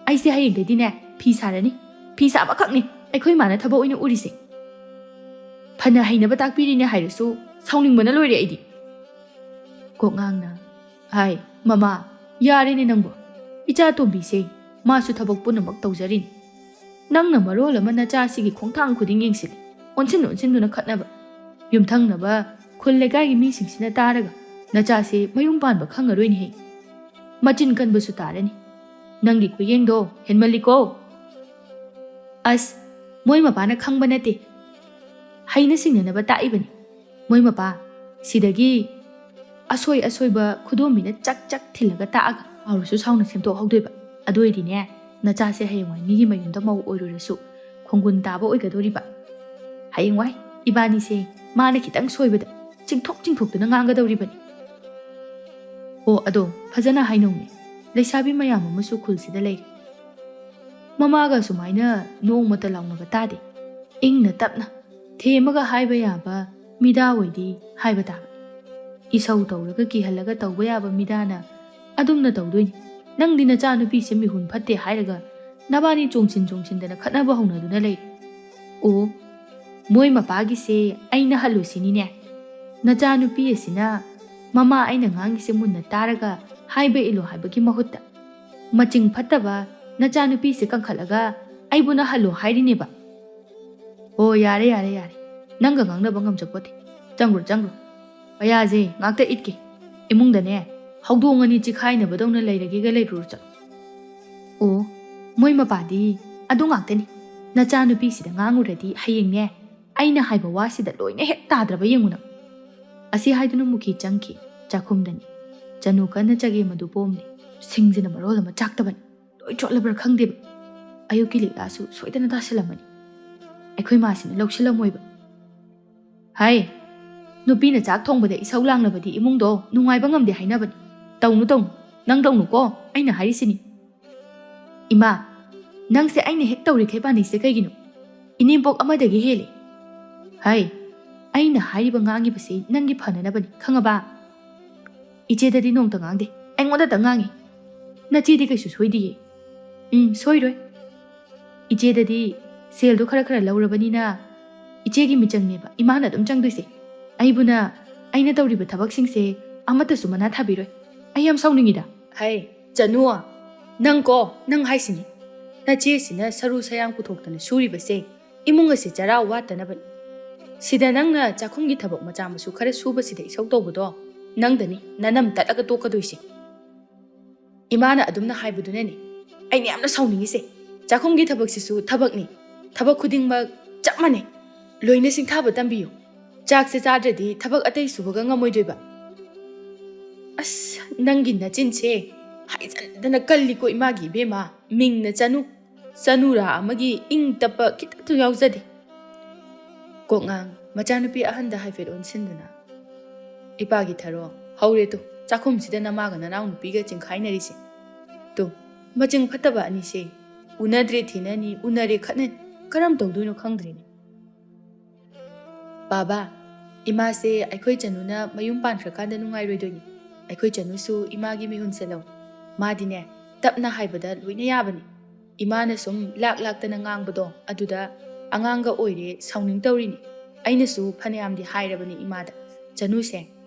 ꯑꯩꯁꯦ ꯍꯌꯦꯡꯗꯩꯗꯤꯅꯦ ꯐꯤ ꯁꯥꯔꯅꯤ꯫ ꯐꯤ ꯁꯥꯕꯈꯛꯅꯤ ꯑꯩꯈꯣꯏ ꯃꯥꯅ ꯊꯕꯛ ꯑꯣꯏꯅ ꯎꯔꯤꯁꯦ꯫ ꯐꯅ ꯍꯩꯅꯕ ꯇꯥꯛꯄꯤꯔꯤꯅꯦ ꯍꯥꯏꯔꯁꯨ ꯁꯥꯎꯅꯤꯡꯕꯅ ꯂꯣꯏꯔꯦ ꯑꯩꯗꯤ꯫" ꯀꯣꯛꯉꯥꯡꯅ ꯍꯥꯏ, "ꯃꯃꯥ, ꯌꯥꯔꯦꯅꯦ ꯅꯪꯕꯨ꯫ ꯏꯆꯥ ꯇꯣꯝꯕꯤꯁꯦ ꯃꯥꯁꯨ ꯊꯕꯛ ꯄꯨꯝꯅꯃꯛ ꯇꯧꯖꯔꯤꯅꯤ꯫ ꯅꯪꯅ ꯃꯔꯣꯜ ꯑꯃ ꯅꯆꯥꯁꯤꯒꯤ ꯈꯣꯡꯊꯥꯡ ꯈꯨꯗꯤꯡ ꯌꯦꯡꯁꯤꯜꯂꯤ, ꯑꯣꯟꯁꯤꯟ ꯑꯣꯟꯁꯤꯟꯗꯨꯅ ꯈꯠꯅꯕ꯫ ꯌꯨꯝꯊꯪꯅꯕ ꯈꯨꯜ ꯂꯩꯀꯥꯏꯒꯤ ꯃꯤꯁꯤꯡꯁꯤꯅ ꯇꯥꯔꯒ ꯅꯆꯥꯁꯦ ꯃꯌꯨꯝ ꯄꯥꯟꯕ ꯈꯪꯉꯔꯣꯏꯅꯦꯍꯦ꯫ ꯃꯆꯤꯟ ꯀꯟꯕꯁꯨ ꯇꯥꯔꯅꯤ꯫ ꯅꯪꯒꯤ ꯈꯨꯌꯦꯡꯗꯣ ꯍꯦꯟꯃꯜꯂꯤꯀꯣ꯫" "ꯑꯁ, ꯃꯣꯏ ꯃꯄꯥꯅ ꯈꯪꯕ ꯅꯠꯇꯦ꯫ ꯍꯩꯅ ꯁꯤꯡꯅꯅꯕ ꯇꯥꯛꯏꯕꯅꯤ꯫ ꯃꯣꯏ ꯃꯄꯥ, ꯁꯤꯗꯒꯤ ꯑꯁꯣꯏ ꯑꯁꯣꯏꯕ ꯈꯨꯗꯣꯝꯕꯤꯅ ꯆꯛ ꯆꯛ ꯊꯤꯜꯂꯒ ꯇꯥꯛꯑꯒ ꯁꯥꯎꯔꯁꯨ ꯁꯥꯎꯅ ꯁꯦꯝꯗꯣꯛꯍꯧꯗꯣꯏꯕ꯫ ꯑꯗꯨ ꯑꯣꯏꯗꯤꯅꯦ, ꯅꯆꯥꯁꯦ ꯍꯌꯦꯡꯋꯥꯏ ꯃꯤꯒꯤ ꯃꯌꯨꯝꯗ ꯃꯧ ꯑꯣꯏꯔꯨꯔꯁꯨ ꯈꯣꯡꯒꯨꯟ ꯇꯥꯕ ꯑꯣꯏꯒꯗꯧꯔꯤꯕ꯫ ꯍꯌꯦꯡꯋꯥꯏ ꯏꯕꯥꯅꯤꯁꯦ ꯃꯥꯅ ꯈꯤꯇꯪ ꯁꯣꯏꯕꯗ ꯆꯤꯡꯊꯣꯛ ꯆꯤꯡꯊꯣꯛꯇꯨꯅ ꯉꯥꯡꯒꯗꯧꯔꯤꯕꯅꯤ꯫" ꯑꯣ, ꯑꯗꯣ ꯐꯖꯅ ꯍꯥꯏꯅꯧꯅꯦ꯫ ꯂꯩꯁꯥꯕꯤ ꯃꯌꯥꯝ ꯑꯃꯁꯨ ꯈꯨꯜꯁꯤꯗ ꯂꯩꯔꯤ꯫ ꯃꯃꯥꯒ ꯁꯨꯃꯥꯏꯅ ꯅꯣꯡꯃꯇ ꯂꯥꯎꯅꯕ ꯇꯥꯗꯦ꯫ ꯏꯪꯅ ꯇꯞꯅ ꯊꯦꯝꯃꯒ ꯍꯥꯏꯕ ꯌꯥꯕ ꯃꯤꯗꯥ ꯑꯣꯏꯗꯤ ꯍꯥꯏꯕ ꯇꯥꯕ꯫ ꯏꯁꯧ ꯇꯧꯔꯒ ꯀꯤꯍꯜꯂꯒ ꯇꯧꯕ ꯌꯥꯕ ꯃꯤꯗꯥꯅ ꯑꯗꯨꯝꯅ ꯇꯧꯗꯣꯏꯅꯤ꯫ ꯅꯪꯗꯤ ꯅꯆꯥꯅꯨꯄꯤꯁꯦ ꯃꯤꯍꯨꯟ ꯐꯠꯇꯦ ꯍꯥꯏꯔꯒ ꯅꯕꯥꯅꯤ ꯆꯣꯡꯁꯤꯟ ꯆꯣꯡꯁꯤꯟꯗꯅ ꯈꯠꯅꯕ ꯍꯧꯅꯗꯨꯅ ꯂꯩꯔꯦ꯫ ꯑꯣ, ꯃꯣꯏ ꯃꯄꯥꯒꯤꯁꯦ ꯑꯩꯅ ꯍꯜꯂꯨꯁꯤꯅꯤꯅꯦ꯫ ꯅꯆꯥꯅꯨꯄꯤ ꯑꯁꯤꯅ ꯃꯃꯥ ꯑꯩꯅ ꯉꯥꯡꯉꯤꯁꯦ ꯃꯨꯟꯅ ꯇꯥꯔꯒ ꯍꯥꯏꯕ ꯏꯜꯂꯣ ꯍꯥꯏꯕꯒꯤ ꯃꯍꯨꯠꯇ ꯃꯆꯤꯡ ꯐꯠꯇꯕ ꯅꯆꯥꯅꯨꯄꯤꯁꯦ ꯀꯟꯈꯠꯂꯒ ꯑꯩꯕꯨ ꯅꯍꯜꯂꯣ ꯍꯥꯏꯔꯤꯅꯦꯕ꯫ ꯑꯣ, ꯌꯥꯔꯦ, ꯌꯥꯔꯦ, ꯌꯥꯔꯦ꯫ ꯅꯪꯒ ꯉꯥꯡꯅꯕ ꯉꯝꯖꯄꯣꯠꯇꯦ꯫ ꯆꯪꯒ꯭ꯔꯣ, ꯆꯪꯒ꯭ꯔꯣ꯫ ꯄꯌꯥꯁꯦ ꯉꯥꯛꯇ ꯏꯠꯀꯦ꯫ ꯏꯃꯨꯡꯗꯅꯦ ꯍꯧꯗꯣꯡ ꯑꯅꯤ ꯆꯤꯈꯥꯏꯅꯕꯗꯧꯅ ꯂꯩꯔꯒꯦꯒ ꯂꯩꯔꯨꯔꯣ ꯆꯠꯂꯣ꯫ ꯑꯣ, ꯃꯣꯏ ꯃꯄꯥꯗꯤ ꯑꯗꯨ ꯉꯥꯛꯇꯅꯤ꯫ ꯅꯆꯥꯅꯨꯄꯤꯁꯤꯗ ꯉꯥꯡꯉꯨꯔꯗꯤ ꯍꯌꯦꯡꯅꯦ ꯑꯩꯅ ꯍꯥꯏꯕ ꯋꯥꯁꯤꯗ ꯂꯣꯏꯅ ꯍꯦꯛ ꯇꯥꯗ꯭ꯔꯕ ꯌꯦꯡꯉꯨ ꯅꯪ꯫ ꯑꯁꯤ ꯍꯥꯏꯗꯨꯅ ꯃꯨꯈꯤ ꯆꯪꯈꯤ꯫ ꯆꯥꯛꯈꯨꯝꯗꯅꯤ꯫ ꯆꯅꯨ ꯀꯟꯅ ꯆꯒꯦꯝ ꯑꯗꯨ ꯄꯣꯝꯂꯤ꯫ ꯁꯤꯡꯁꯤꯅ ꯃꯔꯣꯜ ꯑꯃ ꯆꯥꯛꯇꯕꯅꯤ꯫ ꯂꯣꯏ ꯆꯣꯠꯂꯕ꯭ꯔꯥ ꯈꯪꯗꯦꯕ꯫ ꯑꯌꯨꯛꯀꯤ ꯂꯤꯛꯂꯥꯁꯨ ꯁꯣꯏꯗꯅ ꯇꯥꯁꯤꯜꯂꯝꯃꯅꯤ꯫ ꯑꯩꯈꯣꯏ ꯃꯥꯁꯤꯅ ꯂꯧꯁꯤꯜꯂꯝꯃꯣꯏꯕ꯫ ꯍꯥꯏ, ꯅꯨꯄꯤꯅ ꯆꯥꯛ ꯊꯣꯡꯕꯗ ꯏꯁꯧ ꯂꯥꯡꯂꯕꯗꯤ ꯏꯃꯨꯡꯗꯣ ꯅꯨꯡꯉꯥꯏꯕ ꯉꯝꯗꯦ ꯍꯥꯏꯅꯕꯅꯤ꯫ ꯇꯧꯅꯨ, ꯇꯧꯅꯨ, ꯅꯪ ꯇꯧꯅꯨꯀꯣ, ꯑꯩꯅ ꯍꯥꯏꯔꯤꯁꯤꯅꯤ꯫ ꯏꯃꯥ, ꯅꯪꯁꯦ ꯑꯩꯅ ꯍꯦꯛ ꯇꯧꯔꯤꯈꯩ ꯄꯥꯅꯩꯁꯦ ꯀꯩꯒꯤꯅꯣ? ꯏꯅꯦꯝꯄꯣꯛ ꯑꯃꯗꯒꯤ ꯍꯦꯜꯂꯦ꯫ ꯍꯥꯏ, ꯑꯩꯅ ꯍꯥꯏꯔꯤꯕ ꯉꯥꯡꯉꯤꯕꯁꯤ ꯅꯪꯒꯤ ꯐꯅꯅꯕꯅꯤ, ꯈꯪꯉꯕ? ꯏꯆꯦꯗꯗꯤ ꯅꯣꯡꯇ ꯉꯥꯡꯗꯦ, ꯑꯩꯉꯣꯟꯗꯇ ꯉꯥꯡꯉꯤ꯫ ꯅꯆꯦꯗꯤ ꯀꯩꯁꯨ ꯁꯣꯏꯗꯤꯌꯦ꯫ ꯎꯝ, ꯁꯣꯏꯔꯣꯏ꯫ ꯏꯆꯦꯗꯗꯤ ꯁꯦꯜꯗꯣ ꯈꯔ ꯈꯔ ꯂꯧꯔꯕꯅꯤꯅ ꯏꯆꯦꯒꯤ ꯃꯤꯆꯪꯅꯦꯕ ꯏꯃꯥꯅ ꯑꯗꯨꯝ ꯆꯪꯗꯣꯏꯁꯦ꯫ ꯑꯩꯕꯨꯅ ꯑꯩꯅ ꯇꯧꯔꯤꯕ ꯊꯕꯛꯁꯤꯡꯁꯦ ꯑꯃꯠꯇꯁꯨ ꯃꯅꯥ ꯊꯥꯕꯤꯔꯣꯏ꯫ ꯑꯩ ꯌꯥꯝ ꯁꯥꯎꯅꯤꯡꯉꯤꯗ꯫ ꯍꯩ, ꯆꯅꯨ, ꯅꯪ ꯀꯣ, ꯅꯪ ꯍꯥꯏꯁꯤꯅꯤ꯫ ꯅꯆꯦꯁꯤꯅ ꯁꯔꯨ ꯁꯌꯥꯡ ꯄꯨꯊꯣꯛꯇꯅ ꯁꯨꯔꯤꯕꯁꯦ ꯏꯃꯨꯡ ꯑꯁꯤ ꯆꯔꯥ ꯋꯥꯠꯇꯅꯕꯅꯤ꯫ ꯁꯤꯗ ꯅꯪꯅ ꯆꯥꯛꯈꯨꯝꯒꯤ ꯊꯕꯛ ꯃꯆꯥ ꯃꯁꯨ ꯈꯔ ꯁꯨꯕꯁꯤꯗ ꯏꯁꯧ ꯇꯧꯕꯗꯣ ꯅꯪꯗꯅꯤ ꯅꯅꯝ ꯇꯠꯂꯒ ꯇꯣꯛꯀꯗꯣꯏꯁꯦ꯫ ꯏꯃꯥꯅ ꯑꯗꯨꯝꯅ ꯍꯥꯏꯕꯗꯨꯅꯅꯦ ꯑꯩꯅ ꯌꯥꯝꯅ ꯁꯥꯎꯅꯤꯡꯉꯤꯁꯦ꯫ ꯆꯥꯛꯈꯨꯝꯒꯤ ꯊꯕꯛꯁꯤꯁꯨ ꯊꯕꯛꯅꯤ꯫ ꯊꯕꯛ ꯈꯨꯗꯤꯡꯃꯛ ꯆꯞ ꯃꯥꯟꯅꯩ꯫ ꯂꯣꯏꯅ ꯁꯤꯡꯊꯥꯕ ꯇꯝꯕꯤꯌꯨ꯫ ꯆꯥꯛꯁꯦ ꯆꯥꯗ꯭ꯔꯗꯤ ꯊꯕꯛ ꯑꯇꯩ ꯁꯨꯕꯒ ꯉꯝꯃꯣꯏꯗꯣꯏꯕ꯫ ꯑꯁ, ꯅꯪꯒꯤ ꯅꯆꯤꯟꯁꯦ ꯍꯥꯏꯖꯟꯗꯅ ꯀꯜꯂꯤꯀꯣ ꯏꯃꯥꯒꯤ ꯏꯕꯦꯝꯃ꯫ ꯃꯤꯡꯅ ꯆꯅꯨ꯫ ꯆꯅꯨꯔꯥ ꯑꯃꯒꯤ ꯏꯪ ꯇꯞꯄ ꯈꯤꯇꯪꯁꯨ ꯌꯥꯎꯖꯗꯦ꯫ ꯀꯣꯛꯉꯥꯡ ꯃꯆꯥꯅꯨꯄꯤ ꯑꯍꯟꯗ ꯍꯥꯏꯐꯦꯠ ꯑꯣꯟꯁꯤꯟꯗꯨꯅ, "ꯏꯄꯥꯒꯤ ꯊꯔꯣ, ꯍꯧꯔꯦ ꯇꯨ, ꯆꯥꯛꯈꯨꯝꯁꯤꯗ ꯅꯃꯥꯒ ꯅꯅꯥꯎ ꯅꯨꯄꯤꯒ ꯆꯤꯡꯈꯥꯏꯅꯔꯤꯁꯦ꯫ ꯇꯨ, ꯃꯆꯤꯡ ꯐꯠꯇꯕ ꯑꯅꯤꯁꯦ꯫ ꯎꯅꯗ꯭ꯔꯦ ꯊꯤꯅꯅꯤ, ꯎꯅꯔꯦ ꯈꯠꯅꯅꯤ꯫ ꯀꯔꯝ ꯇꯧꯗꯣꯏꯅꯣ ꯈꯪꯗ꯭ꯔꯦꯅꯦ꯫" "ꯕꯥꯕꯥ, ꯏꯃꯥꯁꯦ ꯑꯩꯈꯣꯏ ꯆꯅꯨꯅ ꯃꯌꯨꯝ ꯄꯥꯟꯈ꯭ꯔꯀꯥꯟꯗ ꯅꯨꯡꯉꯥꯏꯔꯣꯏꯗꯣꯏꯅꯤ꯫ ꯑꯩꯈꯣꯏ ꯆꯅꯨꯁꯨ ꯏꯃꯥꯒꯤ ꯃꯤꯍꯨꯟꯁꯦ ꯂꯧꯏ꯫ ꯃꯥꯗꯤꯅꯦ, ꯇꯞꯅ ꯍꯥꯏꯕꯗ ꯂꯣꯏꯅ ꯌꯥꯕꯅꯤ꯫ ꯏꯃꯥꯅ ꯁꯨꯝ ꯂꯥꯛ ꯂꯥꯛꯇꯅ ꯉꯥꯡꯕꯗꯣ ꯑꯗꯨꯗ ꯑꯉꯥꯡꯒ ꯑꯣꯏꯔꯦ ꯁꯥꯎꯅꯤꯡ ꯇꯧꯔꯤꯅꯤ꯫ ꯑꯩꯅꯁꯨ ꯐꯅꯌꯥꯝꯗꯤ ꯍꯥꯏꯔꯕꯅꯤ ꯏꯃꯥꯗ, ꯆꯅꯨꯁꯦ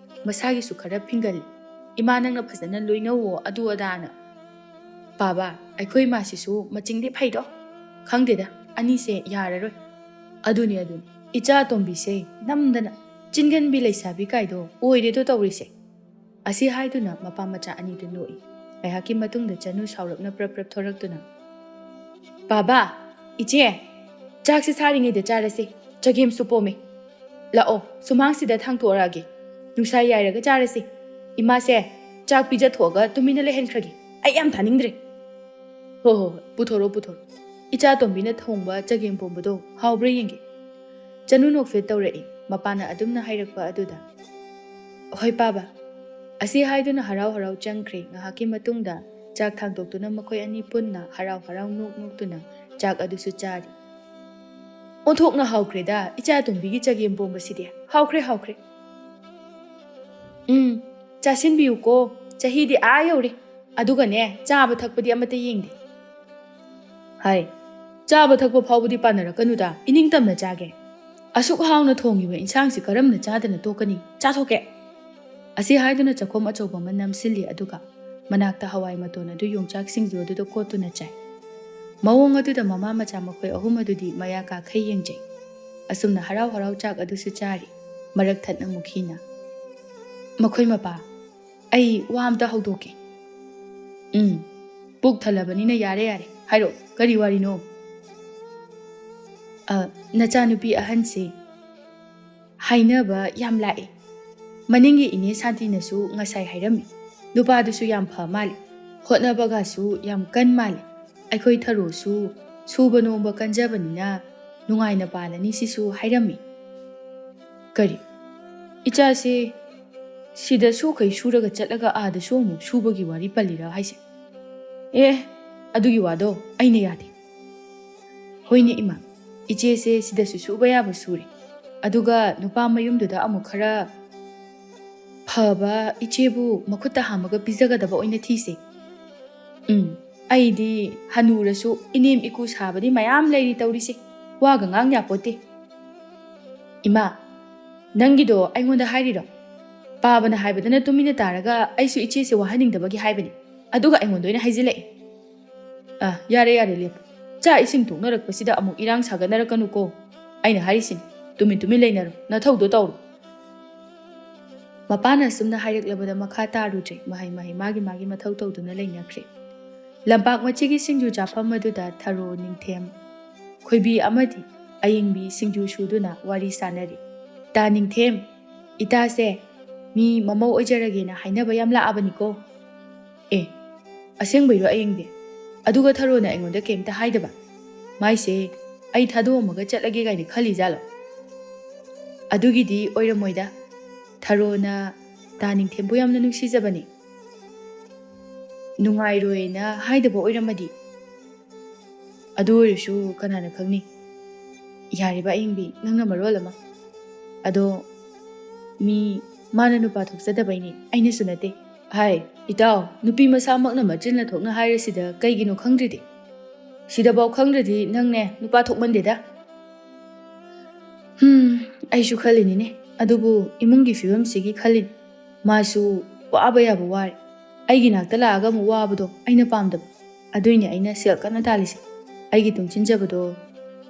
ꯃꯁꯥꯒꯤꯁꯨ ꯈꯔ ꯐꯤꯡꯒꯜꯂꯤ꯫ ꯏꯃꯥ ꯅꯪꯅ ꯐꯖꯅ ꯂꯣꯏꯅꯧꯋꯣ ꯑꯗꯨ ꯑꯗꯥꯅ꯫ ꯕꯥꯕꯥ, ꯑꯩꯈꯣꯏ ꯏꯃꯥꯁꯤꯁꯨ ꯃꯆꯤꯡꯗꯤ ꯐꯩꯗꯣ꯫ ꯈꯪꯗꯦꯗ, ꯑꯅꯤꯁꯦ ꯌꯥꯔꯔꯣꯏ꯫" "ꯑꯗꯨꯅꯤ, ꯑꯗꯨꯅꯤ꯫ ꯏꯆꯥ ꯑꯇꯣꯝꯕꯤꯁꯦ ꯅꯝꯗꯅ ꯆꯤꯟꯒꯟꯕꯤ ꯂꯩꯁꯥꯕꯤ ꯀꯥꯏꯗꯣ ꯑꯣꯏꯔꯦꯗꯣ ꯇꯧꯔꯤꯁꯦ꯫" ꯑꯁꯤ ꯍꯥꯏꯗꯨꯅ ꯃꯄꯥ ꯃꯆꯥ ꯑꯅꯤꯗꯨ ꯅꯣꯛꯏ꯫ ꯉꯥꯏꯍꯥꯛꯀꯤ ꯃꯇꯨꯡꯗ ꯆꯅꯨ ꯁꯥꯎꯔꯞꯅ ꯄ꯭ꯔꯞ ꯄ꯭ꯔꯞ ꯊꯣꯔꯛꯇꯨꯅ, "ꯕꯥꯕꯥ, ꯏꯆꯦ, ꯆꯥꯛꯁꯦ ꯁꯥꯔꯤꯉꯩꯗ ꯆꯥꯔꯁꯦ꯫ ꯆꯒꯦꯝꯁꯨ ꯄꯣꯝꯃꯦ꯫ ꯂꯥꯛꯑꯣ, ꯁꯨꯃꯥꯡꯁꯤꯗ ꯊꯥꯡꯇꯣꯛꯑꯔꯛꯑꯒꯦ꯫ ꯅꯨꯡꯁꯥ ꯌꯥꯏꯔꯒ ꯆꯥꯔꯁꯤ꯫ ꯏꯃꯥꯁꯦ, ꯆꯥꯛ ꯄꯤꯖꯊꯣꯛꯑꯒ ꯇꯨꯃꯤꯟꯅ ꯂꯩꯍꯟꯈ꯭ꯔꯒꯦ꯫ ꯑꯩ ꯌꯥꯝ ꯊꯥꯅꯤꯡꯗ꯭ꯔꯦ꯫ ꯍꯣ ꯍꯣ ꯍꯣꯏ, ꯄꯨꯊꯣꯔꯛꯑꯣ, ꯄꯨꯊꯣꯔꯛꯑꯣ꯫ ꯏꯆꯥ ꯇꯣꯝꯕꯤꯅ ꯊꯣꯡꯕ ꯆꯒꯦꯝ ꯄꯣꯝꯕꯗꯣ ꯍꯥꯎꯕ꯭ꯔꯥ ꯌꯦꯡꯒꯦ꯫ ꯆꯅꯨ ꯅꯣꯛꯐꯦꯠ ꯇꯧꯔꯛꯏ, ꯃꯄꯥꯅ ꯑꯗꯨꯝꯅ ꯍꯥꯏꯔꯛꯄ ꯑꯗꯨꯗ꯫ ꯍꯣꯏ ꯄꯥꯕ꯫ ꯑꯁꯤ ꯍꯥꯏꯗꯨꯅ ꯍꯔꯥꯎ ꯍꯔꯥꯎ ꯆꯪꯈ꯭ꯔꯦ꯫ ꯉꯥꯏꯍꯥꯛꯀꯤ ꯃꯇꯨꯡꯗ ꯆꯥꯛ ꯊꯥꯡꯗꯣꯛꯇꯨꯅ ꯃꯈꯣꯏ ꯑꯅꯤ ꯄꯨꯟꯅ ꯍꯔꯥꯎ ꯍꯔꯥꯎ ꯅꯣꯛ ꯅꯣꯛꯇꯨꯅ ꯆꯥꯛ ꯑꯗꯨꯁꯨ ꯆꯥꯔꯤ꯫ ꯑꯣꯟꯊꯣꯛꯅ ꯍꯥꯎꯈ꯭ꯔꯦꯗ, ꯏꯆꯥ ꯇꯣꯝꯕꯤꯒꯤ ꯆꯒꯦꯝ ꯄꯣꯝꯕꯁꯤꯗꯤ꯫ ꯍꯥꯎꯈ꯭ꯔꯦ, ꯍꯥꯎꯈ꯭ꯔꯦ꯫ ꯎꯝ, ꯆꯥꯁꯤꯟꯕꯤꯌꯨꯀꯣ, ꯆꯍꯤꯗꯤ ꯑꯥ ꯌꯧꯔꯦ꯫ ꯑꯗꯨꯒꯅꯦ, ꯆꯥꯕ ꯊꯛꯄꯗꯤ ꯑꯃꯠꯇ ꯌꯦꯡꯗꯦ꯫ ꯍꯥꯏ, ꯆꯥꯕ ꯊꯛꯄ ꯐꯥꯎꯕꯗꯤ ꯄꯥꯟꯅꯔꯛꯀꯅꯨꯗ, ꯏꯅꯤꯡꯇꯝꯅ ꯆꯥꯒꯦ꯫ ꯑꯁꯨꯛ ꯍꯥꯎꯅ ꯊꯣꯡꯉꯤꯕ ꯏꯟꯁꯥꯡꯁꯤ ꯀꯔꯝꯅ ꯆꯥꯗꯅ ꯇꯣꯛꯀꯅꯤ? ꯆꯥꯊꯣꯛꯀꯦ꯫ ꯑꯁꯤ ꯍꯥꯏꯗꯨꯅ ꯆꯥꯛꯈꯣꯝ ꯑꯆꯧꯕ ꯑꯃ ꯅꯝꯁꯤꯜꯂꯤ, ꯑꯗꯨꯒ ꯃꯅꯥꯛꯇ ꯍꯋꯥꯏ ꯃꯇꯣꯟ ꯑꯗꯨ ꯌꯣꯡꯆꯥꯛ ꯁꯤꯡꯖꯨ ꯑꯗꯨꯗ ꯀꯣꯠꯇꯨꯅ ꯆꯥꯏ꯫ ꯃꯑꯣꯡ ꯑꯗꯨꯗ ꯃꯃꯥ ꯃꯆꯥ ꯃꯈꯣꯏ ꯑꯍꯨꯝ ꯑꯗꯨꯗꯤ ꯃꯌꯥ ꯀꯥꯈꯩ ꯌꯦꯡꯖꯩ꯫ ꯑꯁꯨꯝꯅ ꯍꯔꯥꯎ ꯍꯔꯥꯎ ꯆꯥꯛ ꯑꯗꯨꯁꯨ ꯆꯥꯔꯤ꯫ ꯃꯔꯛ ꯊꯠꯅ ꯃꯨꯈꯤꯅ, "ꯃꯈꯣꯏ ꯃꯄꯥ, ꯑꯩ ꯋꯥ ꯑꯝꯇ ꯍꯧꯗꯣꯛꯀꯦ꯫" "ꯎꯝ, ꯄꯨꯛ ꯊꯜꯂꯕꯅꯤꯅ ꯌꯥꯔꯦ, ꯌꯥꯔꯦ꯫ ꯍꯥꯏꯔꯛꯑꯣ, ꯀꯔꯤ ꯋꯥꯔꯤꯅꯣ?" "ꯑ, ꯅꯆꯥꯅꯨꯄꯤ ꯑꯍꯟꯁꯦ ꯍꯥꯏꯅꯕ ꯌꯥꯝ ꯂꯥꯛꯑꯦ꯫ ꯃꯅꯤꯡꯒꯤ ꯏꯅꯦ ꯁꯥꯟꯇꯤꯅꯁꯨ ꯉꯁꯥꯏ ꯍꯥꯏꯔꯝꯃꯤ꯫ ꯅꯨꯄꯥꯗꯨꯁꯨ ꯌꯥꯝ ꯐ ꯃꯥꯜꯂꯤ꯫ ꯍꯣꯠꯅꯕꯒꯁꯨ ꯌꯥꯝ ꯀꯟ ꯃꯥꯜꯂꯤ꯫ ꯑꯩꯈꯣꯏ ꯊꯔꯣꯁꯨ ꯁꯨꯕ ꯅꯣꯝꯕ ꯀꯟꯖꯕꯅꯤꯅ ꯅꯨꯡꯉꯥꯏꯅ ꯄꯥꯜꯂꯅꯤ ꯁꯤꯁꯨ ꯍꯥꯏꯔꯝꯃꯤ꯫" "ꯀꯔꯤ? ꯏꯆꯥꯁꯦ ꯁꯤꯗ ꯁꯨꯈꯩ ꯁꯨꯔꯒ ꯆꯠꯂꯒ ꯑꯥꯗꯁꯨ ꯑꯃꯨꯛ ꯁꯨꯕꯒꯤ ꯋꯥꯔꯤ ꯄꯜꯂꯤꯔ ꯍꯥꯏꯁꯦ?" "ꯑꯦ, ꯑꯗꯨꯒꯤ ꯋꯥꯗꯣ ꯑꯩꯅ ꯌꯥꯗꯦ꯫" "ꯍꯣꯏꯅꯦ ꯏꯃꯥ, ꯏꯆꯦꯁꯦ ꯁꯤꯗꯁꯨ ꯁꯨꯕ ꯌꯥꯕ ꯁꯨꯔꯦ, ꯑꯗꯨꯒ ꯅꯨꯄꯥ ꯃꯌꯨꯝꯗꯨꯗ ꯑꯃꯨꯛ ꯈꯔ ꯐꯕ ꯏꯆꯦꯕꯨ ꯃꯈꯨꯠꯇ ꯍꯥꯝꯃꯒ ꯄꯤꯖꯒꯗꯕ ꯑꯣꯏꯅ ꯊꯤꯁꯦ꯫ ꯎꯝ, ꯑꯩꯗꯤ ꯍꯅꯨꯔꯁꯨ ꯏꯅꯦꯝ ꯏꯀꯨ ꯁꯥꯕꯗꯤ ꯃꯌꯥꯝ ꯂꯩꯔꯤ ꯇꯧꯔꯤꯁꯦ, ꯋꯥꯒ ꯉꯥꯡ ꯌꯥꯄꯣꯠꯇꯦ꯫" "ꯏꯃꯥ, ꯅꯪꯒꯤꯗꯣ ꯑꯩꯉꯣꯟꯗ ꯍꯥꯏꯔꯤꯔꯣ? ꯄꯥꯕꯅ ꯍꯥꯏꯕꯗꯅ ꯇꯨꯃꯤꯟꯅ ꯇꯥꯔꯒ ꯑꯩꯁꯨ ꯏꯆꯦꯁꯦ ꯋꯥꯍꯟꯅꯤꯡꯗꯕꯒꯤ ꯍꯥꯏꯕꯅꯤ, ꯑꯗꯨꯒ ꯑꯩꯉꯣꯟꯗ ꯑꯣꯏꯅ ꯍꯥꯏꯖꯤꯜꯂꯛꯑꯦ꯫" "ꯑ, ꯌꯥꯔꯦ, ꯌꯥꯔꯦ, ꯂꯦꯞꯄꯨ꯫ ꯆꯥꯛ ꯏꯁꯤꯡ ꯊꯣꯡꯅꯔꯛꯄꯁꯤꯗ ꯑꯃꯨꯛ ꯏꯔꯥꯡ ꯁꯥꯒꯠꯅꯔꯛꯀꯅꯨꯀꯣ꯫ ꯑꯩꯅ ꯍꯥꯏꯔꯤꯁꯤꯅꯤ, ꯇꯨꯃꯤꯟ ꯇꯨꯃꯤꯟ ꯂꯩꯅꯔꯣ, ꯅꯊꯧꯗꯣ ꯇꯧꯔꯣ꯫" ꯃꯄꯥꯅ ꯑꯁꯨꯝꯅ ꯍꯥꯏꯔꯛꯂꯕꯗ ꯃꯈꯥ ꯇꯥꯔꯨꯗ꯭ꯔꯦ꯫ ꯃꯍꯩ ꯃꯍꯩ ꯃꯥꯒꯤ ꯃꯥꯒꯤ ꯃꯊꯧ ꯇꯧꯗꯨꯅ ꯂꯩꯅꯈ꯭ꯔꯦ꯫ ꯂꯝꯄꯥꯛ ꯃꯆꯤꯒꯤ ꯁꯤꯡꯖꯨ ꯆꯥꯐꯝ ꯑꯗꯨꯗ ꯊꯔꯣ, ꯅꯤꯡꯊꯦꯝ, ꯈꯣꯏꯕꯤ ꯑꯃꯗꯤ ꯑꯌꯤꯡꯕꯤ ꯁꯤꯡꯖꯨ ꯁꯨꯗꯨꯅ ꯋꯥꯔꯤ ꯁꯥꯟꯅꯔꯤ꯫ "ꯇꯥ ꯅꯤꯡꯊꯦꯝ, ꯏꯇꯥꯁꯦ ꯃꯤ ꯃꯃꯧ ꯑꯣꯏꯖꯔꯒꯦꯅ ꯍꯥꯏꯅꯕ ꯌꯥꯝ ꯂꯥꯛꯑꯕꯅꯤꯀꯣ?" "ꯑꯦ, ꯑꯁꯦꯡꯕꯩꯔꯣ ꯑꯌꯤꯡꯕꯤ? ꯑꯗꯨꯒ ꯊꯔꯣꯅ ꯑꯩꯉꯣꯟꯗ ꯀꯩꯝꯇ ꯍꯥꯏꯗꯕ? ꯃꯥꯏꯁꯦ ꯑꯩ ꯊꯥꯗꯣꯛꯑꯝꯃꯒ ꯆꯠꯂꯒꯦ ꯀꯥꯏꯅ ꯈꯜꯂꯤꯖꯥꯠꯂꯣ?" "ꯑꯗꯨꯒꯤꯗꯤ ꯑꯣꯏꯔꯝꯃꯣꯏꯗ꯫ ꯊꯔꯣꯅ ꯇꯥ ꯅꯤꯡꯊꯦꯝꯕꯨ ꯌꯥꯝꯅ ꯅꯨꯡꯁꯤꯖꯕꯅꯤ꯫ ꯅꯨꯡꯉꯥꯏꯔꯣꯏꯅ ꯍꯥꯏꯗꯕ ꯑꯣꯏꯔꯝꯃꯗꯤ꯫ ꯑꯗꯨ ꯑꯣꯏꯔꯁꯨ ꯀꯅꯥꯅ ꯈꯪꯅꯤ? ꯌꯥꯔꯦꯕ ꯑꯌꯤꯡꯕꯤ, ꯅꯪꯅ ꯃꯔꯣꯜ ꯑꯃ꯫ ꯑꯗꯣ ꯃꯤ ꯃꯥꯅ ꯅꯨꯄꯥ ꯊꯣꯛꯆꯗꯕꯩꯅꯤ, ꯑꯩꯅꯁꯨ ꯅꯠꯇꯦ꯫ ꯍꯥꯏ, ꯏꯇꯥꯎ, ꯅꯨꯄꯤ ꯃꯁꯥꯃꯛꯅ ꯃꯆꯤꯟꯅ ꯊꯣꯛꯅ ꯍꯥꯏꯔꯁꯤꯗ ꯀꯩꯒꯤꯅꯣ ꯈꯪꯗ꯭ꯔꯤꯗꯤ? ꯁꯤꯗꯐꯥꯎ ꯈꯪꯗ꯭ꯔꯗꯤ ꯅꯪꯅꯦ ꯅꯨꯄꯥ ꯊꯣꯛꯃꯟꯗꯦꯗ꯫ ꯍꯝ, ꯑꯩꯁꯨ ꯈꯜꯂꯤꯅꯤꯅꯦ, ꯑꯗꯨꯕꯨ ꯏꯃꯨꯡꯒꯤ ꯐꯤꯕꯝꯁꯤꯒꯤ ꯈꯜꯂꯤꯅꯤ꯫ ꯃꯥꯁꯨ ꯋꯥꯕ ꯌꯥꯕ ꯋꯥꯔꯦ꯫ ꯑꯩꯒꯤ ꯅꯥꯛꯇ ꯂꯥꯛꯑꯒ ꯑꯃꯨꯛ ꯋꯥꯕꯗꯣ ꯑꯩꯅ ꯄꯥꯝꯗꯕ꯫ ꯑꯗꯨꯏꯅꯦ ꯑꯩꯅ ꯁꯦꯜ ꯀꯟꯅ ꯇꯥꯜꯂꯤꯁꯦ꯫ ꯑꯩꯒꯤ ꯇꯨꯡꯁꯤꯟꯖꯕꯗꯣ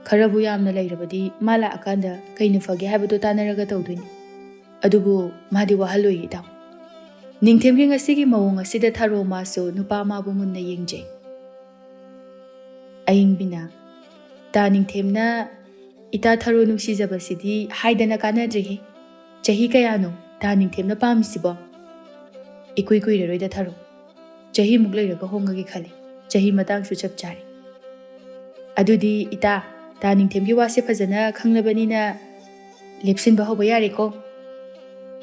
ꯈꯔꯕꯨ ꯌꯥꯝꯅ ꯂꯩꯔꯕꯗꯤ ꯃꯥ ꯂꯥꯛꯑꯀꯥꯟꯗ ꯀꯩꯅ ꯐꯒꯦ ꯍꯥꯏꯕꯗꯣ ꯇꯥꯟꯅꯔꯒ ꯇꯧꯗꯣꯏꯅꯤ꯫ ꯑꯗꯨꯕꯨ ꯃꯥꯗꯤ ꯋꯥꯍꯜꯂꯣꯏꯌꯦ ꯏꯇꯥꯎ꯫ ꯅꯤꯡꯊꯦꯝꯒꯤ ꯉꯁꯤꯒꯤ ꯃꯑꯣꯡ ꯑꯁꯤꯗ ꯊꯔꯣ ꯃꯥꯁꯨ ꯅꯨꯄꯥ ꯑꯃꯕꯨ ꯃꯨꯟꯅ ꯌꯦꯡꯖꯩ꯫ ꯑꯌꯤꯡꯕꯤꯅ, "ꯇꯥ ꯅꯤꯡꯊꯦꯝꯅ ꯏꯇꯥ ꯊꯔꯣ ꯅꯨꯡꯁꯤꯖꯕꯁꯤꯗꯤ ꯍꯥꯏꯗꯅ ꯀꯥꯟꯅꯗ꯭ꯔꯦꯍꯦ꯫ ꯆꯍꯤ ꯀꯌꯥꯅꯣ ꯇꯥ ꯅꯤꯡꯊꯦꯝꯅ ꯄꯥꯝꯃꯤꯁꯤꯕꯣ? ꯏꯀꯨꯏ ꯀꯨꯏꯔꯔꯣꯏꯗ ꯊꯔꯣ꯫ ꯆꯍꯤꯃꯨꯛ ꯂꯩꯔꯒ ꯍꯣꯡꯉꯒꯦ ꯈꯜꯂꯤ꯫ ꯆꯍꯤ ꯃꯇꯥꯡꯁꯨ ꯆꯞ ꯆꯥꯔꯦ꯫ ꯑꯗꯨꯗꯤ ꯏꯇꯥ, ꯇꯥ ꯅꯤꯡꯊꯦꯝꯒꯤ ꯋꯥꯁꯦ ꯐꯖꯅ ꯈꯪꯂꯕꯅꯤꯅ ꯂꯦꯞꯁꯤꯟꯕ ꯍꯧꯕ ꯌꯥꯔꯦꯀꯣ?"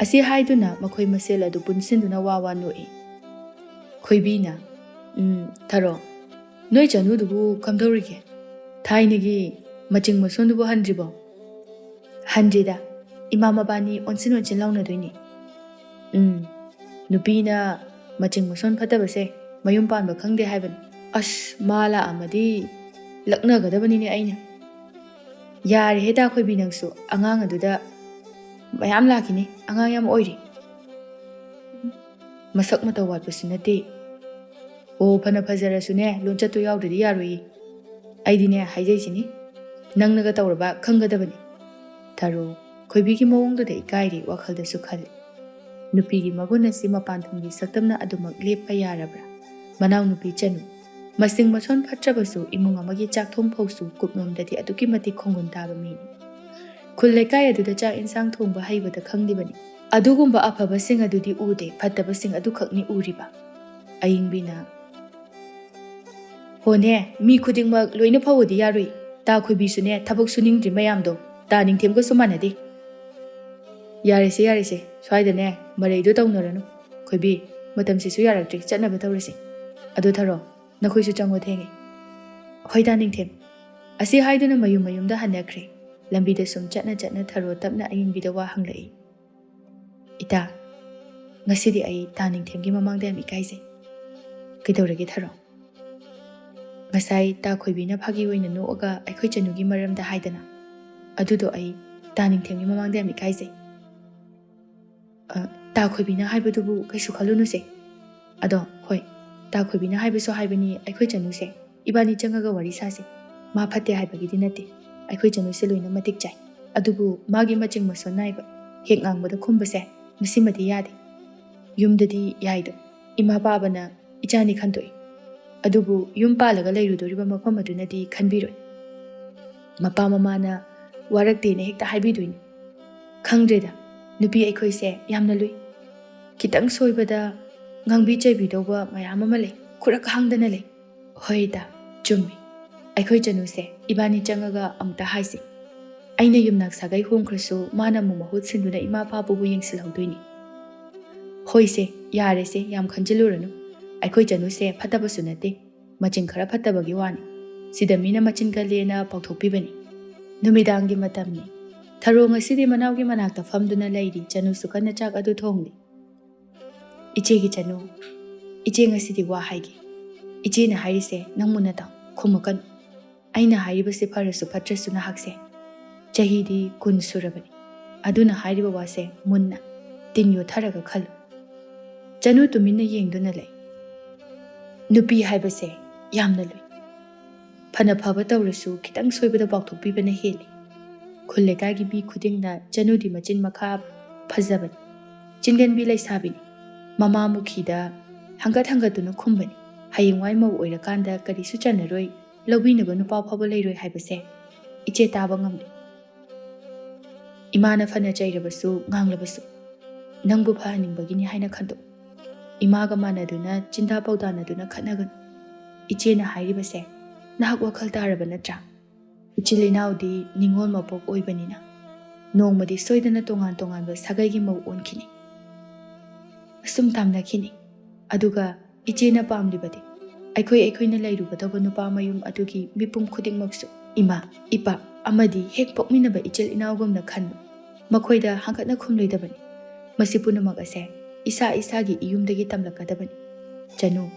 ꯑꯁꯤ ꯍꯥꯏꯗꯨꯅ ꯃꯈꯣꯏ ꯃꯁꯦꯜ ꯑꯗꯨ ꯄꯨꯟꯁꯤꯟꯗꯨꯅ ꯋꯥ ꯋꯥ ꯅꯣꯛꯏ꯫ ꯈꯣꯏꯕꯤꯅ, "ꯎꯝ, ꯊꯔꯣ, ꯅꯣꯏ ꯆꯅꯨꯗꯨꯕꯨ ꯀꯝꯗꯧꯔꯤꯒꯦ? ꯊꯥꯏꯅꯒꯤ ꯃꯆꯤꯡ ꯃꯁꯣꯟꯗꯨꯕꯨ ꯍꯟꯗ꯭ꯔꯤꯕꯣ?" "ꯍꯟꯗ꯭ꯔꯤꯗ, ꯏꯃꯥ ꯃꯕꯥꯅꯤ ꯑꯣꯟꯁꯤꯟ ꯑꯣꯟꯁꯤꯟ ꯂꯥꯎꯅꯗꯣꯏꯅꯤ꯫ ꯎꯝ, ꯅꯨꯄꯤꯅ ꯃꯆꯤꯡ ꯃꯁꯣꯟ ꯐꯠꯇꯕꯁꯦ ꯃꯌꯨꯝ ꯄꯥꯟꯕ ꯈꯪꯗꯦ ꯍꯥꯏꯕꯅꯤ꯫ ꯑꯁ, ꯃꯥ ꯂꯥꯛꯑꯝꯃꯗꯤ ꯂꯛꯅꯒꯗꯕꯅꯤꯅꯦ ꯑꯩꯅ꯫ ꯌꯥꯔꯦꯍꯦ ꯇꯥ ꯈꯣꯏꯕꯤ, ꯅꯪꯁꯨ ꯑꯉꯥꯡ ꯑꯗꯨꯗ ꯃꯌꯥꯝ ꯂꯥꯛꯈꯤꯅꯤ, ꯑꯉꯥꯡ ꯌꯥꯝ ꯑꯣꯏꯔꯤ꯫ ꯃꯁꯛ ꯃꯇꯧ ꯋꯥꯠꯄꯁꯨ ꯅꯠꯇꯦ꯫ ꯑꯣ, ꯐꯅ ꯐꯖꯔꯁꯨꯅꯦ, ꯂꯣꯟꯆꯠꯇꯣ ꯌꯥꯎꯗ꯭ꯔꯗꯤ ꯌꯥꯔꯣꯏꯌꯦ꯫ ꯑꯩꯗꯤꯅꯦ ꯍꯥꯏꯖꯩꯁꯤꯅꯤ, ꯅꯪꯅꯒ ꯇꯧꯔꯕ ꯈꯪꯒꯗꯕꯅꯤ꯫" ꯊꯔꯣ ꯈꯣꯏꯕꯤꯒꯤ ꯃꯑꯣꯡꯗꯨꯗ ꯏꯀꯥꯏꯔꯤ ꯋꯥꯈꯜꯗꯁꯨ ꯈꯜꯂꯤ꯫ ꯅꯨꯄꯤꯒꯤ ꯃꯒꯨꯟ ꯑꯁꯤ ꯃꯄꯥꯟ ꯊꯣꯡꯒꯤ ꯁꯛꯇꯝꯅ ꯑꯗꯨꯃꯛ ꯂꯦꯞꯄ ꯌꯥꯔꯕ꯭ꯔꯥ? ꯃꯅꯥꯎꯅꯨꯄꯤ ꯆꯅꯨ, ꯃꯁꯤꯡ ꯃꯁꯣꯟ ꯐꯠꯇ꯭ꯔꯕꯁꯨ ꯏꯃꯨꯡ ꯑꯃꯒꯤ ꯆꯥꯛꯊꯣꯡ ꯐꯥꯎꯁꯨ ꯀꯨꯞꯅꯣꯝꯗꯗꯤ ꯑꯗꯨꯛꯀꯤ ꯃꯇꯤꯛ ꯈꯣꯡꯒꯨꯟ ꯇꯥꯕ ꯃꯤꯅꯤ꯫ ꯈꯨꯜ ꯂꯩꯀꯥꯏ ꯑꯗꯨꯗ ꯆꯥꯛ ꯏꯟꯁꯥꯡ ꯊꯣꯡꯕ ꯍꯩꯕꯗ ꯈꯪꯂꯤꯕꯅꯤ꯫ ꯑꯗꯨꯒꯨꯝꯕ ꯑꯐꯕꯁꯤꯡ ꯑꯗꯨꯗꯤ ꯎꯗꯦ, ꯐꯠꯇꯕꯁꯤꯡ ꯑꯗꯨꯈꯛꯅꯤ ꯎꯔꯤꯕ꯫ ꯑꯌꯤꯡꯕꯤꯅ, "ꯍꯣꯅꯦ, ꯃꯤ ꯈꯨꯗꯤꯡꯃꯛ ꯂꯣꯏꯅ ꯐꯧꯕꯗꯤ ꯌꯥꯔꯨꯏ꯫ ꯇꯥ ꯈꯣꯏꯕꯤꯁꯨꯅꯦ, ꯊꯕꯛ ꯁꯨꯅꯤꯡꯗ꯭ꯔꯤ ꯃꯌꯥꯝꯗꯣ ꯇꯥ ꯅꯤꯡꯊꯦꯝꯒꯁꯨ ꯃꯥꯟꯅꯗꯦ꯫" "ꯌꯥꯔꯦꯁꯦ, ꯌꯥꯔꯦꯁꯦ, ꯁ꯭ꯋꯥꯏꯗꯅꯦ ꯃꯔꯩꯗꯣ ꯇꯧꯅꯔꯅꯨ꯫ ꯈꯣꯏꯕꯤ, ꯃꯇꯝꯁꯤꯁꯨ ꯌꯥꯔꯛꯇ꯭ꯔꯦ, ꯆꯠꯅꯕ ꯇꯧꯔꯁꯤ꯫ ꯑꯗꯣ ꯊꯔꯣ, ꯅꯈꯣꯏꯁꯨ ꯆꯪꯉꯣ, ꯊꯦꯡꯉꯦ꯫" "ꯍꯣꯏ ꯇꯥ ꯅꯤꯡꯊꯦꯝ꯫" ꯑꯁꯤ ꯍꯥꯏꯗꯨꯅ ꯃꯌꯨꯝ ꯃꯌꯨꯝꯗ ꯍꯟꯅꯈ꯭ꯔꯦ꯫ ꯂꯝꯕꯤꯗ ꯁꯨꯝ ꯆꯠꯅ ꯆꯠꯅ ꯊꯔꯣ ꯇꯞꯅ ꯑꯌꯤꯡꯕꯤꯗ ꯋꯥ ꯍꯪꯂꯛꯏ꯫ "ꯏꯇꯥ, ꯉꯁꯤꯗꯤ ꯑꯩ ꯇꯥ ꯅꯤꯡꯊꯦꯝꯒꯤ ꯃꯃꯥꯡꯗ ꯌꯥꯝ ꯏꯀꯥꯏꯖꯩ꯫" "ꯀꯩꯗꯧꯔꯒꯦ ꯊꯔꯣ?" "ꯉꯁꯥꯏ ꯇꯥ ꯈꯣꯏꯕꯤꯅ ꯐꯥꯒꯤ ꯑꯣꯏꯅ ꯅꯣꯛꯑꯒ ꯑꯩꯈꯣꯏ ꯆꯅꯨꯒꯤ ꯃꯔꯝꯗ ꯍꯥꯏꯗꯅ, ꯑꯗꯨꯗꯣ ꯑꯩ ꯇꯥ ꯅꯤꯡꯊꯦꯝꯒꯤ ꯃꯃꯥꯡꯗ ꯌꯥꯝ ꯏꯀꯥꯏꯖꯩ꯫" "ꯑ, ꯇꯥ ꯈꯣꯏꯕꯤꯅ ꯍꯥꯏꯕꯗꯨꯕꯨ ꯀꯩꯁꯨ ꯈꯜꯂꯨꯅꯨꯁꯦ꯫ ꯑꯗꯣ ꯍꯣꯏ, ꯇꯥ ꯈꯣꯏꯕꯤꯅ ꯍꯥꯏꯕꯁꯨ ꯍꯥꯏꯕꯅꯤ, ꯑꯩꯈꯣꯏ ꯆꯅꯨꯁꯦ ꯏꯕꯥꯅꯤ ꯆꯪꯉꯒ ꯋꯥꯔꯤ ꯁꯥꯁꯦ꯫ ꯃꯥ ꯐꯠꯇꯦ ꯍꯥꯏꯕꯒꯤꯗꯤ ꯅꯠꯇꯦ, ꯑꯩꯈꯣꯏ ꯆꯅꯨꯁꯦ ꯂꯣꯏꯅ ꯃꯇꯤꯛ ꯆꯥꯏ꯫ ꯑꯗꯨꯕꯨ ꯃꯥꯒꯤ ꯃꯆꯤꯡ ꯃꯁꯣꯟ ꯅꯥꯏꯕ, ꯍꯦꯛ ꯉꯥꯡꯕꯗ ꯈꯨꯝꯕꯁꯦ ꯃꯁꯤꯃꯗꯤ ꯌꯥꯗꯦ꯫ ꯌꯨꯝꯗꯗꯤ ꯌꯥꯏꯗꯣ, ꯏꯃꯥ ꯄꯥꯕꯅ ꯏꯆꯥꯅꯤ ꯈꯟꯗꯣꯛꯏ꯫ ꯑꯗꯨꯕꯨ ꯌꯨꯝ ꯄꯥꯜꯂꯒ ꯂꯩꯔꯨꯗꯣꯔꯤꯕ ꯃꯐꯝ ꯑꯗꯨꯅꯗꯤ ꯈꯟꯕꯤꯔꯣꯏ꯫ ꯃꯄꯥ ꯃꯃꯥꯅ ꯋꯥꯔꯛꯇꯦꯅ ꯍꯦꯛꯇ ꯍꯥꯏꯕꯤꯗꯣꯏꯅꯤ꯫ ꯈꯪꯗ꯭ꯔꯦꯗ, ꯅꯨꯄꯤ ꯑꯩꯈꯣꯏꯁꯦ ꯌꯥꯝꯅ ꯂꯨꯏ꯫ ꯈꯤꯇꯪ ꯁꯣꯏꯕꯗ ꯉꯥꯡꯕꯤ ꯆꯩꯕꯤꯗꯧꯕ ꯃꯌꯥꯝ ꯑꯃ ꯂꯩ, ꯈꯨꯔꯛ ꯍꯥꯡꯗꯅ ꯂꯩ꯫" "ꯍꯣꯏꯗ, ꯆꯨꯝꯃꯤ꯫ ꯑꯩꯈꯣꯏ ꯆꯅꯨꯁꯦ ꯏꯕꯥꯅꯤ ꯆꯪꯉꯒ ꯑꯃꯨꯛꯇ ꯍꯥꯏꯁꯤ꯫ ꯑꯩꯅ ꯌꯨꯝꯅꯥꯛ ꯁꯥꯒꯩ ꯍꯣꯡꯈ꯭ꯔꯁꯨ ꯃꯥꯅ ꯑꯃꯨꯛ ꯃꯍꯨꯠ ꯁꯤꯟꯗꯨꯅ ꯏꯃꯥ ꯄꯥꯕꯨꯕꯨ ꯌꯦꯡꯁꯤꯜꯍꯧꯗꯣꯏꯅꯤ꯫" "ꯍꯣꯏꯁꯦ, ꯌꯥꯔꯦꯁꯦ, ꯌꯥꯝ ꯈꯟꯖꯤꯜꯂꯨꯔꯅꯨ꯫ ꯑꯩꯈꯣꯏ ꯆꯅꯨꯁꯦ ꯐꯠꯇꯕꯁꯨ ꯅꯠꯇꯦ, ꯃꯆꯤꯟ ꯈꯔ ꯐꯠꯇꯕꯒꯤ ꯋꯥꯅꯤ꯫ ꯁꯤꯗ ꯃꯤꯅ ꯃꯆꯤꯟ ꯀꯜꯂꯦꯅ ꯄꯥꯎꯊꯣꯛꯄꯤꯕꯅꯤ꯫" ꯅꯨꯃꯤꯗꯥꯡꯒꯤ ꯃꯇꯝꯅꯤ꯫ ꯊꯔꯣ ꯉꯁꯤꯗꯤ ꯃꯅꯥꯎꯒꯤ ꯃꯅꯥꯛꯇ ꯐꯝꯗꯨꯅ ꯂꯩꯔꯤ꯫ ꯆꯅꯨꯁꯨ ꯀꯟꯅ ꯆꯥꯛ ꯑꯗꯨ ꯊꯣꯡꯂꯤ꯫ "ꯏꯆꯦꯒꯤ ꯆꯅꯨ, ꯏꯆꯦ ꯉꯁꯤꯗꯤ ꯋꯥ ꯍꯥꯏꯒꯦ꯫ ꯏꯆꯦꯅ ꯍꯥꯏꯔꯤꯁꯦ ꯅꯪ ꯃꯨꯟꯅ ꯇꯥꯎ, ꯈꯨꯝꯃꯛꯀꯅꯨ꯫ ꯑꯩꯅ ꯍꯥꯏꯔꯤꯕꯁꯤ ꯐꯔꯁꯨ ꯐꯠꯇ꯭ꯔꯁꯨ ꯅꯍꯥꯛꯁꯦ ꯆꯍꯤꯗꯤ ꯀꯨꯟ ꯁꯨꯔꯕꯅꯤ꯫ ꯑꯗꯨꯅ ꯍꯥꯏꯔꯤꯕ ꯋꯥꯁꯦ ꯃꯨꯟꯅ ꯇꯤꯟ ꯌꯣꯠꯊꯔꯒ ꯈꯜꯂꯨ꯫" ꯆꯅꯨ ꯇꯨꯃꯤꯟꯅ ꯌꯦꯡꯗꯨꯅ ꯂꯩ꯫ ꯅꯨꯄꯤ ꯍꯥꯏꯕꯁꯦ ꯌꯥꯝꯅ ꯂꯨꯏ꯫ ꯐꯅ ꯐꯕ ꯇꯧꯔꯁꯨ ꯈꯤꯇꯪ ꯁꯣꯏꯕꯗ ꯄꯥꯎꯊꯣꯛꯄꯤꯕꯅ ꯍꯦꯜꯂꯤ꯫ ꯈꯨꯜ ꯂꯩꯀꯥꯏꯒꯤ ꯃꯤ ꯈꯨꯗꯤꯡꯅ ꯆꯅꯨꯗꯤ ꯃꯆꯤꯟ ꯃꯈꯥ ꯐꯖꯕꯅꯤ, ꯆꯤꯟꯒꯟꯕꯤ ꯂꯩꯁꯥꯕꯤꯅꯤ꯫ ꯃꯃꯥ ꯃꯨꯈꯤꯗ ꯍꯪꯒꯠ ꯍꯪꯒꯠꯇꯨꯅ ꯈꯨꯝꯕꯅꯤ꯫ ꯍꯌꯦꯡꯋꯥꯏ ꯃꯧ ꯑꯣꯏꯔꯀꯥꯟꯗ ꯀꯔꯤꯁꯨ ꯆꯟꯅꯔꯣꯏ, ꯂꯧꯕꯤꯅꯕ ꯅꯨꯄꯥ ꯐꯥꯎꯕ ꯂꯩꯔꯣꯏ ꯍꯥꯏꯕꯁꯦ ꯏꯆꯦ ꯇꯥꯕ ꯉꯝꯂꯦ꯫ ꯏꯃꯥꯅ ꯐꯅ ꯆꯩꯔꯕꯁꯨ ꯉꯥꯡꯂꯕꯁꯨ ꯅꯪꯕꯨ ꯐꯍꯟꯅꯤꯡꯕꯒꯤꯅꯤ ꯍꯥꯏꯅ ꯈꯟꯗꯣꯛ꯫ ꯏꯃꯥꯒ ꯃꯥꯟꯅꯗꯨꯅ ꯆꯤꯟꯗꯥ ꯄꯥꯎꯗꯥꯅꯗꯨꯅ ꯈꯠꯅꯒꯅꯨ꯫ ꯏꯆꯦꯅ ꯍꯥꯏꯔꯤꯕꯁꯦ ꯅꯍꯥꯛ ꯋꯥꯈꯜ ꯇꯥꯔꯕ ꯅꯠꯇ꯭ꯔꯥ? ꯏꯆꯤꯜ ꯏꯅꯥꯎꯗꯤ ꯅꯤꯡꯉꯣꯜ ꯃꯄꯣꯛ ꯑꯣꯏꯕꯅꯤꯅ ꯅꯣꯡꯃꯗꯤ ꯁꯣꯏꯗꯅ ꯇꯣꯉꯥꯟ ꯇꯣꯉꯥꯟꯕ ꯁꯥꯒꯩꯒꯤ ꯃꯧ ꯑꯣꯟꯈꯤꯅꯤ꯫ ꯑꯁꯨꯝ ꯇꯥꯝꯅꯈꯤꯅꯤ꯫ ꯑꯗꯨꯒ ꯏꯆꯦꯅ ꯄꯥꯝꯂꯤꯕꯗꯤ ꯑꯩꯈꯣꯏ ꯑꯩꯈꯣꯏꯅ ꯂꯩꯔꯨꯒꯗꯧꯕ ꯅꯨꯄꯥ ꯃꯌꯨꯝ ꯑꯗꯨꯒꯤ ꯃꯤꯄꯨꯝ ꯈꯨꯗꯤꯡꯃꯛꯁꯨ ꯏꯃꯥ, ꯏꯄꯥ ꯑꯃꯗꯤ ꯍꯦꯛ ꯄꯣꯛꯃꯤꯟꯅꯕ ꯏꯆꯤꯜ ꯏꯅꯥꯎꯒꯨꯝꯅ ꯈꯟꯕ, ꯃꯈꯣꯏꯗ ꯍꯪꯒꯠꯅ ꯈꯨꯝꯂꯣꯏꯗꯕꯅꯤ꯫ ꯃꯁꯤ ꯄꯨꯝꯅꯃꯛ ꯑꯁꯦ ꯏꯁꯥ ꯏꯁꯥꯒꯤ ꯏꯌꯨꯝꯗꯒꯤ ꯇꯝꯂꯛꯀꯗꯕꯅꯤ꯫ ꯆꯅꯨ,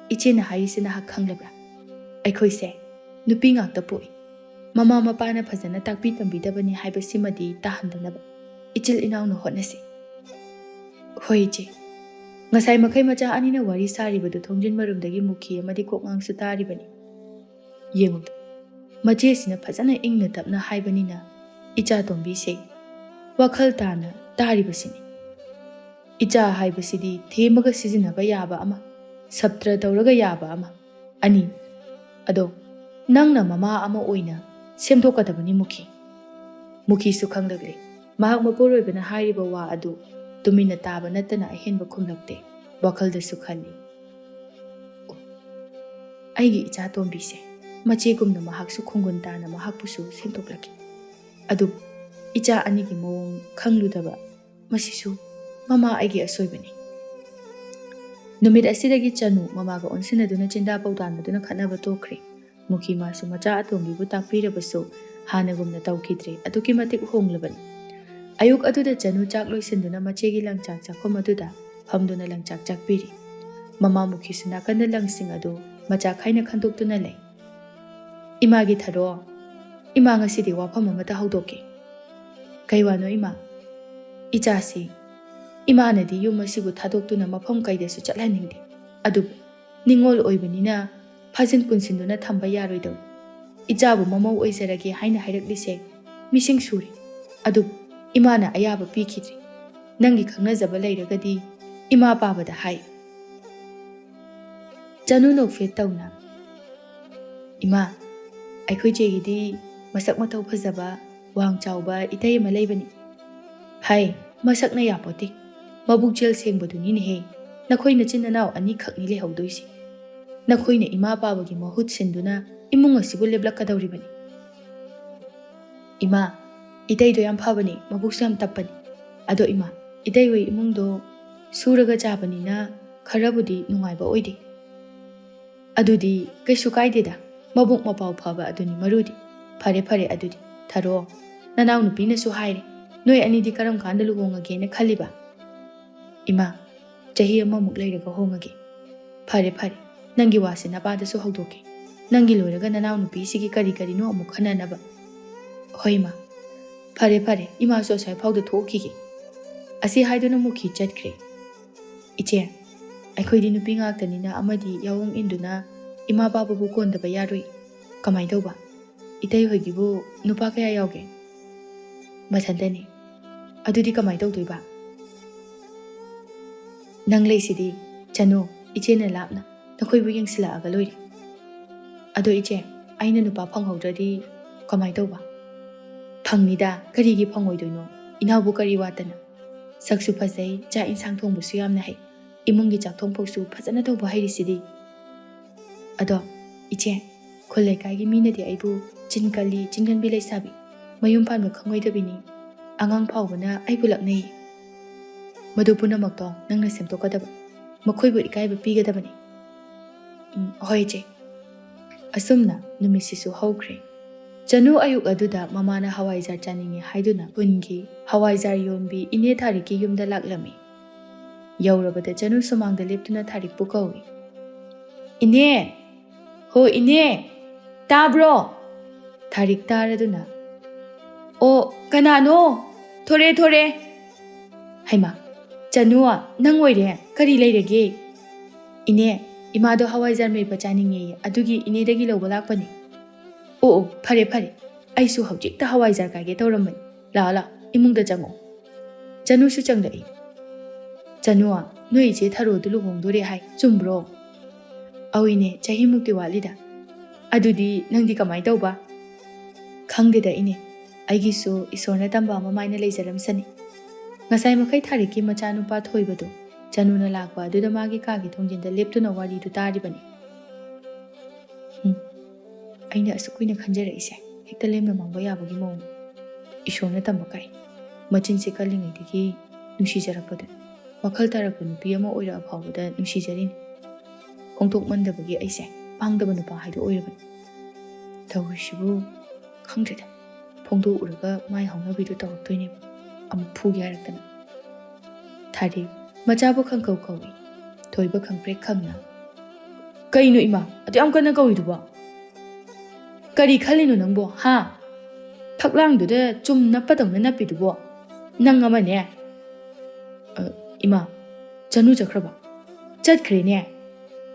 ꯏꯆꯦꯅ ꯍꯥꯏꯔꯤꯁꯤ ꯅꯍꯥꯛ ꯈꯪꯂꯕ꯭ꯔꯥ? ꯑꯩꯈꯣꯏꯁꯦ ꯅꯨꯄꯤ ꯉꯥꯛꯇ ꯄꯣꯛꯏ꯫ ꯃꯃꯥ ꯃꯄꯥꯅ ꯐꯖꯅ ꯇꯥꯛꯄꯤ ꯇꯝꯕꯤꯗꯕꯅꯤ ꯍꯥꯏꯕꯁꯤꯃꯗꯤ ꯇꯥꯍꯟꯗꯅꯕ ꯏꯆꯤꯜ ꯏꯅꯥꯎꯅ ꯍꯣꯠꯅꯁꯤ꯫ ꯍꯣꯏ ꯏꯆꯦ꯫ ꯉꯁꯥꯏ ꯃꯈꯩ ꯃꯆꯥ ꯑꯅꯤꯅ ꯋꯥꯔꯤ ꯁꯥꯔꯤꯕꯗꯨ ꯊꯣꯡꯖꯤꯟ ꯃꯔꯨꯝꯗꯒꯤ ꯃꯨꯈꯤ ꯑꯃꯗꯤ ꯀꯣꯛꯉꯥꯡꯁꯨ ꯇꯥꯔꯤꯕꯅꯤ꯫ ꯌꯦꯡꯉꯨꯗ, ꯃꯆꯦꯁꯤꯅ ꯐꯖꯅ ꯏꯪꯅ ꯇꯞꯅ ꯍꯥꯏꯕꯅꯤꯅ ꯏꯆꯥ ꯇꯣꯝꯕꯤꯁꯦ ꯋꯥꯈꯜ ꯇꯥꯅ ꯇꯥꯔꯤꯕꯁꯤꯅꯤ꯫ ꯏꯆꯥ ꯍꯥꯏꯕꯁꯤꯗꯤ ꯊꯦꯝꯃꯒ ꯁꯤꯖꯤꯟꯅꯕ ꯌꯥꯕ ꯑꯃ, ꯁꯞꯇ꯭ꯔ ꯇꯧꯔꯒ ꯌꯥꯕ ꯑꯃ, ꯑꯅꯤ꯫ ꯑꯗꯣ ꯅꯪꯅ ꯃꯃꯥ ꯑꯃ ꯑꯣꯏꯅ ꯁꯦꯝꯗꯣꯛꯀꯗꯕꯅꯤ ꯃꯨꯈꯤ꯫ ꯃꯨꯈꯤꯁꯨ ꯈꯪꯂꯛꯂꯦ꯫ ꯃꯍꯥꯛ ꯃꯄꯨꯔꯣꯏꯕꯅ ꯍꯥꯏꯔꯤꯕ ꯋꯥ ꯑꯗꯨ ꯇꯨꯃꯤꯟꯅ ꯇꯥꯕ ꯅꯠꯇꯅ ꯑꯍꯦꯟꯕ ꯈꯨꯝꯂꯛꯇꯦ꯫ ꯋꯥꯈꯜꯗꯁꯨ ꯈꯜꯂꯤ, "ꯑꯣ, ꯑꯩꯒꯤ ꯏꯆꯥ ꯇꯣꯝꯕꯤꯁꯦ ꯃꯆꯦꯒꯨꯝꯅ ꯃꯍꯥꯛꯁꯨ ꯈꯣꯡꯒꯨꯟ ꯇꯥꯅ ꯃꯍꯥꯛꯄꯨꯁꯨ ꯁꯦꯝꯗꯣꯛꯂꯛꯈꯤ꯫ ꯑꯗꯨꯕꯨ ꯏꯆꯥ ꯑꯅꯤꯒꯤ ꯃꯑꯣꯡ ꯈꯪꯂꯨꯗꯕ ꯃꯁꯤꯁꯨ ꯃꯃꯥ ꯑꯩꯒꯤ ꯑꯁꯣꯏꯕꯅꯤ"꯫ ꯅꯨꯃꯤꯠ ꯑꯁꯤꯗꯒꯤ ꯆꯅꯨ ꯃꯃꯥꯒ ꯑꯣꯟꯁꯤꯟꯅꯗꯨꯅ ꯆꯤꯟꯗꯥ ꯄꯥꯎꯗꯥꯅꯗꯨꯅ ꯈꯠꯅꯕ ꯇꯣꯛꯈ꯭ꯔꯦ꯫ ꯃꯨꯈꯤ ꯃꯥꯁꯨ ꯃꯆꯥ ꯑꯇꯣꯝꯕꯤꯕꯨ ꯇꯥꯛꯄꯤꯔꯕꯁꯨ ꯍꯥꯟꯅꯒꯨꯝꯅ ꯇꯧꯈꯤꯗ꯭ꯔꯦ꯫ ꯑꯗꯨꯛꯀꯤ ꯃꯇꯤꯛ ꯍꯣꯡꯂꯕꯅꯤ꯫ ꯑꯌꯨꯛ ꯑꯗꯨꯗ ꯆꯅꯨ ꯆꯥꯛ ꯂꯣꯏꯁꯤꯟꯗꯨꯅ ꯃꯆꯦꯒꯤ ꯂꯪꯆꯥꯛ ꯆꯥꯛꯐꯝ ꯑꯗꯨꯗ ꯐꯝꯗꯨꯅ ꯂꯪꯆꯥꯛ ꯆꯥꯛꯄꯤꯔꯤ꯫ ꯃꯃꯥ ꯃꯨꯈꯤꯁꯨ ꯅꯥꯀꯟꯗ ꯂꯪꯁꯤꯡ ꯑꯗꯨ ꯃꯆꯥ ꯈꯥꯏꯅ ꯈꯟꯗꯣꯛꯇꯨꯅ ꯂꯩ꯫ "ꯏꯃꯥꯒꯤ ꯊꯔꯣ, ꯏꯃꯥ ꯉꯁꯤꯗꯤ ꯋꯥꯐꯝ ꯑꯃꯇ ꯍꯧꯗꯣꯛꯀꯦ"꯫ "ꯀꯩ ꯋꯥꯅꯣ ꯏꯃꯥ?" "ꯏꯆꯥꯁꯤ, ꯏꯃꯥꯅꯗꯤ ꯌꯨꯝ ꯑꯁꯤꯕꯨ ꯊꯥꯗꯣꯛꯇꯨꯅ ꯃꯐꯝ ꯀꯩꯗꯁꯨ ꯆꯠꯍꯟꯅꯤꯡꯗꯦ꯫ ꯑꯗꯨꯕꯨ ꯅꯤꯡꯉꯣꯜ ꯑꯣꯏꯕꯅꯤꯅ ꯐꯥꯖꯤꯟ ꯄꯨꯟꯁꯤꯟꯗꯨꯅ ꯊꯝꯕ ꯌꯥꯔꯣꯏꯗꯧꯔꯤ꯫ ꯏꯆꯥꯕꯨ ꯃꯃꯧ ꯑꯣꯏꯖꯔꯒꯦ ꯍꯥꯏꯅ ꯍꯥꯏꯔꯛꯂꯤꯁꯦ ꯃꯤꯁꯤꯡ ꯁꯨꯔꯦ꯫ ꯑꯗꯨꯕꯨ ꯏꯃꯥꯅ ꯑꯌꯥꯕ ꯄꯤꯈꯤꯗ꯭ꯔꯤ꯫ ꯅꯪꯒꯤ ꯈꯪꯅꯖꯕ ꯂꯩꯔꯒꯗꯤ ꯏꯃꯥ ꯄꯥꯕꯗ ꯍꯥꯏ"꯫ ꯆꯅꯨ ꯅꯣꯛꯐꯦꯠ ꯇꯧꯅ, "ꯏꯃꯥ, ꯑꯩꯈꯣꯏ ꯆꯦꯒꯤꯗꯤ ꯃꯁꯛ ꯃꯇꯧ ꯐꯖꯕ, ꯋꯥꯡ ꯆꯥꯎꯕ ꯏꯇꯩ ꯑꯃ ꯂꯩꯕꯅꯤ꯫ ꯍꯥꯏ, ꯃꯁꯛꯅ ꯌꯥꯄꯣꯠꯇꯦ꯫ ꯃꯕꯨꯛ ꯆꯦꯜ ꯁꯦꯡꯕꯗꯨꯅꯤꯅꯦꯍꯦ꯫ ꯅꯈꯣꯏ ꯅꯆꯤꯟ ꯅꯅꯥꯎ ꯑꯅꯤꯈꯛꯅꯤ ꯂꯩꯍꯧꯗꯣꯏꯁꯦ꯫ ꯅꯈꯣꯏꯅ ꯏꯃꯥ ꯄꯥꯕꯒꯤ ꯃꯍꯨꯠ ꯁꯤꯟꯗꯨꯅ ꯏꯃꯨꯡ ꯑꯁꯤꯕꯨ ꯂꯦꯞꯂꯛꯀꯗꯧꯔꯤꯕꯅꯤ꯫" "ꯏꯃꯥ, ꯏꯇꯩꯗꯣ ꯌꯥꯝ ꯐꯕꯅꯤ, ꯃꯕꯨꯛꯁꯨ ꯌꯥꯝ ꯇꯞꯄꯅꯤ꯫ ꯑꯗꯣ ꯏꯃꯥ, ꯏꯇꯩ ꯍꯣꯏ ꯏꯃꯨꯡꯗꯣ ꯁꯨꯔꯒ ꯆꯥꯕꯅꯤꯅ ꯈꯔꯕꯨꯗꯤ ꯅꯨꯡꯉꯥꯏꯕ ꯑꯣꯏꯗꯦ꯫ ꯑꯗꯨꯗꯤ ꯀꯩꯁꯨ ꯀꯥꯏꯗꯦꯗ, ꯃꯕꯨꯛ ꯃꯄꯥꯎ ꯐꯕ ꯑꯗꯨꯅꯤ ꯃꯔꯨꯗꯤ꯫ ꯐꯔꯦ ꯐꯔꯦ, ꯑꯗꯨꯗꯤ ꯊꯥꯔꯛꯑꯣ꯫ ꯅꯅꯥꯎꯅꯨꯄꯤꯅꯁꯨ ꯍꯥꯏꯔꯦ, ꯅꯣꯏ ꯑꯅꯤꯗꯤ ꯀꯔꯝ ꯀꯥꯟꯗ ꯂꯨꯍꯣꯡꯉꯒꯦꯅ ꯈꯜꯂꯤꯕ?" "ꯏꯃꯥ, ꯆꯍꯤ ꯑꯃꯃꯨꯛ ꯂꯩꯔꯒ ꯍꯣꯡꯉꯒꯦ꯫" "ꯐꯔꯦ ꯐꯔꯦ, ꯅꯪꯒꯤ ꯋꯥꯁꯦ ꯅꯄꯥꯗꯁꯨ ꯍꯧꯗꯣꯛꯀꯦ꯫ ꯅꯪꯒꯤ ꯂꯣꯏꯔꯒ ꯅꯅꯥꯎꯅꯨꯄꯤꯁꯤꯒꯤ ꯀꯔꯤ ꯀꯔꯤꯅꯣ ꯑꯃꯨꯛ ꯈꯟꯅꯅꯕ꯫" "ꯍꯣꯏ ꯏꯃꯥ꯫" "ꯐꯔꯦ ꯐꯔꯦ, ꯏꯃꯥꯁꯨ ꯑꯁ꯭ꯋꯥꯏ ꯐꯥꯎꯗ ꯊꯣꯛꯈꯤꯒꯦ꯫" ꯑꯁꯤ ꯍꯥꯏꯗꯨꯅ ꯃꯨꯈꯤ ꯆꯠꯈ꯭ꯔꯦ꯫ "ꯏꯆꯦ, ꯑꯩꯈꯣꯏꯗꯤ ꯅꯨꯄꯤ ꯉꯥꯛꯇꯅꯤꯅ ꯑꯃꯗꯤ ꯌꯥꯑꯣꯡ ꯏꯟꯗꯨꯅ ꯏꯃꯥ ꯄꯥꯕꯕꯨ ꯀꯣꯟꯗꯕ ꯌꯥꯔꯣꯏ꯫ ꯀꯃꯥꯏ ꯇꯧꯕ? ꯏꯇꯩ ꯍꯣꯏꯒꯤꯕꯨ ꯅꯨꯄꯥ ꯀꯌꯥ ꯌꯥꯎꯒꯦ?" "ꯃꯊꯟꯇꯅꯤ꯫" "ꯑꯗꯨꯗꯤ ꯀꯃꯥꯏ ꯇꯧꯗꯣꯏꯕ?" "ꯅꯪ ꯂꯩꯁꯤꯗꯤ, ꯆꯅꯨ, ꯏꯆꯦꯅ ꯂꯥꯞꯅ ꯅꯈꯣꯏꯕꯨ ꯌꯦꯡꯁꯤꯜꯂꯛꯑꯒ ꯂꯣꯏꯔꯦ꯫" "ꯑꯗꯣ ꯏꯆꯦ, ꯑꯩꯅ ꯅꯨꯄꯥ ꯐꯪꯍꯧꯗ꯭ꯔꯗꯤ ꯀꯃꯥꯏ ꯇꯧꯕ?" "ꯐꯪꯅꯤꯗ, ꯀꯔꯤꯒꯤ ꯐꯪꯉꯣꯏꯗꯣꯏꯅꯣ? ꯏꯅꯥꯎꯕꯨ ꯀꯔꯤ ꯋꯥꯠꯇꯅ? ꯁꯛꯁꯨ ꯐꯖꯩ, ꯆꯥꯛ ꯏꯟꯁꯥꯡ ꯊꯣꯡꯕꯁꯨ ꯌꯥꯝꯅ ꯍꯩ, ꯏꯃꯨꯡꯒꯤ ꯆꯥꯛꯊꯣꯡ ꯐꯥꯎꯁꯨ ꯐꯖꯅ ꯇꯧꯕ ꯍꯩꯔꯤꯁꯤꯗꯤ꯫" "ꯑꯗꯣ ꯏꯆꯦ, ꯈꯨꯜ ꯂꯩꯀꯥꯏꯒꯤ ꯃꯤꯅꯗꯤ ꯑꯩꯕꯨ ꯆꯤꯟ ꯀꯜꯂꯤ, ꯆꯤꯟꯒꯟꯕꯤ ꯂꯩꯁꯥꯕꯤ, ꯃꯌꯨꯝ ꯄꯥꯟꯕ ꯈꯪꯉꯣꯏꯗꯕꯤꯅꯤ, ꯑꯉꯥꯡ ꯐꯥꯎꯕꯅ ꯑꯩꯕꯨ ꯂꯛꯅꯩ꯫" "ꯃꯗꯨ ꯄꯨꯝꯅꯃꯛꯇꯣ ꯅꯪꯅ ꯁꯦꯝꯗꯣꯛꯀꯗꯕ, ꯃꯈꯣꯏꯕꯨ ꯏꯀꯥꯏꯕ ꯄꯤꯒꯗꯕꯅꯤ꯫" "ꯎꯝ, ꯍꯣꯏ ꯏꯆꯦ꯫" ꯑꯁꯨꯝꯅ ꯅꯨꯃꯤꯠꯁꯤꯁꯨ ꯍꯧꯈ꯭ꯔꯦ꯫ ꯆꯅꯨ ꯑꯌꯨꯛ ꯑꯗꯨꯗ ꯃꯃꯥꯅ ꯍꯋꯥꯏꯖꯥꯔ ꯆꯥꯅꯤꯡꯉꯤ ꯍꯥꯏꯗꯨꯅ ꯈꯨꯟꯒꯤ ꯍꯋꯥꯏꯖꯥꯔ ꯌꯣꯟꯕꯤ ꯏꯅꯦ ꯊꯥꯔꯤꯛꯀꯤ ꯌꯨꯝꯗ ꯂꯥꯛꯂꯝꯃꯤ꯫ ꯌꯧꯔꯕꯗ ꯆꯅꯨ ꯁꯨꯃꯥꯡꯗ ꯂꯦꯞꯇꯨꯅ ꯊꯥꯔꯤꯛꯄꯨ ꯀꯧꯏ꯫ "ꯏꯅꯦ! ꯍꯣ ꯏꯅꯦ! ꯇꯥꯕ꯭ꯔꯣ?" ꯊꯥꯔꯤꯛ ꯇꯥꯔꯗꯨꯅ, "ꯑꯣ, ꯀꯅꯥꯅꯣ? ꯊꯣꯔꯦ, ꯊꯣꯔꯦ!" "ꯍꯩꯃꯥ, ꯆꯅꯨ, ꯅꯪ ꯑꯣꯏꯔꯦ? ꯀꯔꯤ ꯂꯩꯔꯒꯦ?" "ꯏꯅꯦ, ꯏꯃꯥꯗꯣ ꯍꯋꯥꯏꯖꯥꯔ ꯃꯦꯠꯄ ꯆꯥꯅꯤꯡꯉꯦꯌꯦ, ꯑꯗꯨꯒꯤ ꯏꯅꯦꯗꯒꯤ ꯂꯧꯕ ꯂꯥꯛꯄꯅꯦ꯫" "ꯑꯣ, ꯑꯣ, ꯐꯔꯦ, ꯐꯔꯦ, ꯑꯩꯁꯨ ꯍꯧꯖꯤꯛꯇ ꯍꯋꯥꯏꯖꯥꯔ ꯀꯥꯏꯒꯦ ꯇꯧꯔꯝꯕꯅꯤ꯫ ꯂꯥꯛꯑꯣ, ꯂꯥꯛꯑꯣ, ꯏꯃꯨꯡꯗ ꯆꯪꯉꯣ꯫" ꯆꯅꯨꯁꯨ ꯆꯪꯂꯛꯏ꯫ "ꯆꯅꯨ, ꯅꯣꯏ ꯏꯆꯦ ꯊꯔꯣꯗꯨ ꯂꯨꯍꯣꯡꯗꯣꯔꯦ ꯍꯥꯏ, ꯆꯨꯝꯕ꯭ꯔꯣ?" "ꯑꯧꯏꯅꯦ, ꯆꯍꯤꯃꯨꯛꯇꯤ ꯋꯥꯠꯂꯤꯗ꯫ ꯑꯗꯨꯗꯤ ꯅꯪꯗꯤ ꯀꯃꯥꯏ ꯇꯧꯕ?" "ꯈꯪꯗꯦꯗ ꯏꯅꯦ, ꯑꯩꯒꯤꯁꯨ ꯏꯁꯣꯔꯅ ꯇꯝꯕ ꯑꯃ ꯃꯥꯏꯅ ꯂꯩꯖꯔꯝꯁꯅꯤ꯫ ꯉꯁꯥꯏ ꯃꯈꯩ ꯊꯥꯔꯤꯛꯀꯤ ꯃꯆꯥꯅꯨꯄꯥ ꯊꯣꯏꯕꯗꯣ ꯆꯅꯨꯅ ꯂꯥꯛꯄ ꯑꯗꯨꯗ ꯃꯥꯒꯤ ꯀꯥꯒꯤ ꯊꯣꯡꯖꯤꯟꯗ ꯂꯦꯞꯇꯨꯅ ꯋꯥꯔꯤꯗꯨ ꯇꯥꯔꯤꯕꯅꯤ꯫ ꯎꯝ, ꯑꯩꯅ ꯑꯁꯨꯛ ꯀꯨꯏꯅ ꯈꯟꯖꯔꯛꯏꯁꯦ ꯍꯦꯛꯇ ꯂꯦꯝꯅ ꯃꯥꯡꯕ ꯌꯥꯕꯒꯤ ꯃꯑꯣꯡ꯫ ꯏꯁꯣꯔꯅ ꯇꯝꯕ ꯀꯥꯏ꯫ ꯃꯆꯤꯟꯁꯦ ꯀꯜꯂꯤꯉꯩꯗꯒꯤ ꯅꯨꯡꯁꯤꯖꯔꯛꯄꯗ, ꯋꯥꯈꯜ ꯇꯥꯔꯛꯄ ꯅꯨꯄꯤ ꯑꯃ ꯑꯣꯏꯔꯛꯑ ꯐꯥꯎꯕꯗ ꯅꯨꯡꯁꯤꯖꯔꯤꯅꯤ꯫ ꯈꯣꯡꯊꯣꯛꯃꯟꯗꯕꯒꯤ ꯑꯩꯁꯦ ꯄꯥꯡꯗꯕ ꯅꯨꯄꯥ ꯍꯥꯏꯗꯣ ꯑꯣꯏꯔꯕꯅꯤ꯫ ꯇꯧꯔꯤꯁꯤꯕꯨ ꯈꯪꯗ꯭ꯔꯦꯗ꯫ ꯐꯣꯡꯗꯣꯛꯎꯔꯒ ꯃꯥꯏ ꯍꯧꯅꯕꯤꯗꯣ ꯇꯧꯔꯛꯇꯣꯏꯅꯦꯕ꯫ ꯑꯃꯨꯛ ꯐꯨꯒꯦ ꯍꯥꯏꯔꯛꯇꯅ꯫ ꯊꯥꯔꯤ, ꯃꯆꯥꯕꯨ ꯈꯪꯀꯧ ꯀꯧꯏ꯫ ꯊꯣꯏꯕ ꯈꯪꯄ꯭ꯔꯦꯛ ꯈꯪꯅ꯫ "ꯀꯩꯅꯣ ꯏꯃꯥ, ꯑꯗꯨ ꯌꯥꯝ ꯀꯟꯅ ꯀꯧꯏꯗꯨꯕꯣ? ꯀꯔꯤ ꯈꯜꯂꯤꯅꯣ ꯅꯪꯕꯣ, ꯍꯥ? ꯐꯛꯂꯥꯡꯗꯨꯗ ꯆꯨꯝ ꯅꯞꯄꯗꯧꯅ ꯅꯞꯄꯤꯗꯨꯕꯣ? ꯅꯪ ꯑꯃꯅꯦ!" "ꯑ, ꯏꯃꯥ, ꯆꯅꯨ ꯆꯠꯈ꯭ꯔꯕ?" "ꯆꯠꯈ꯭ꯔꯦꯅꯦ꯫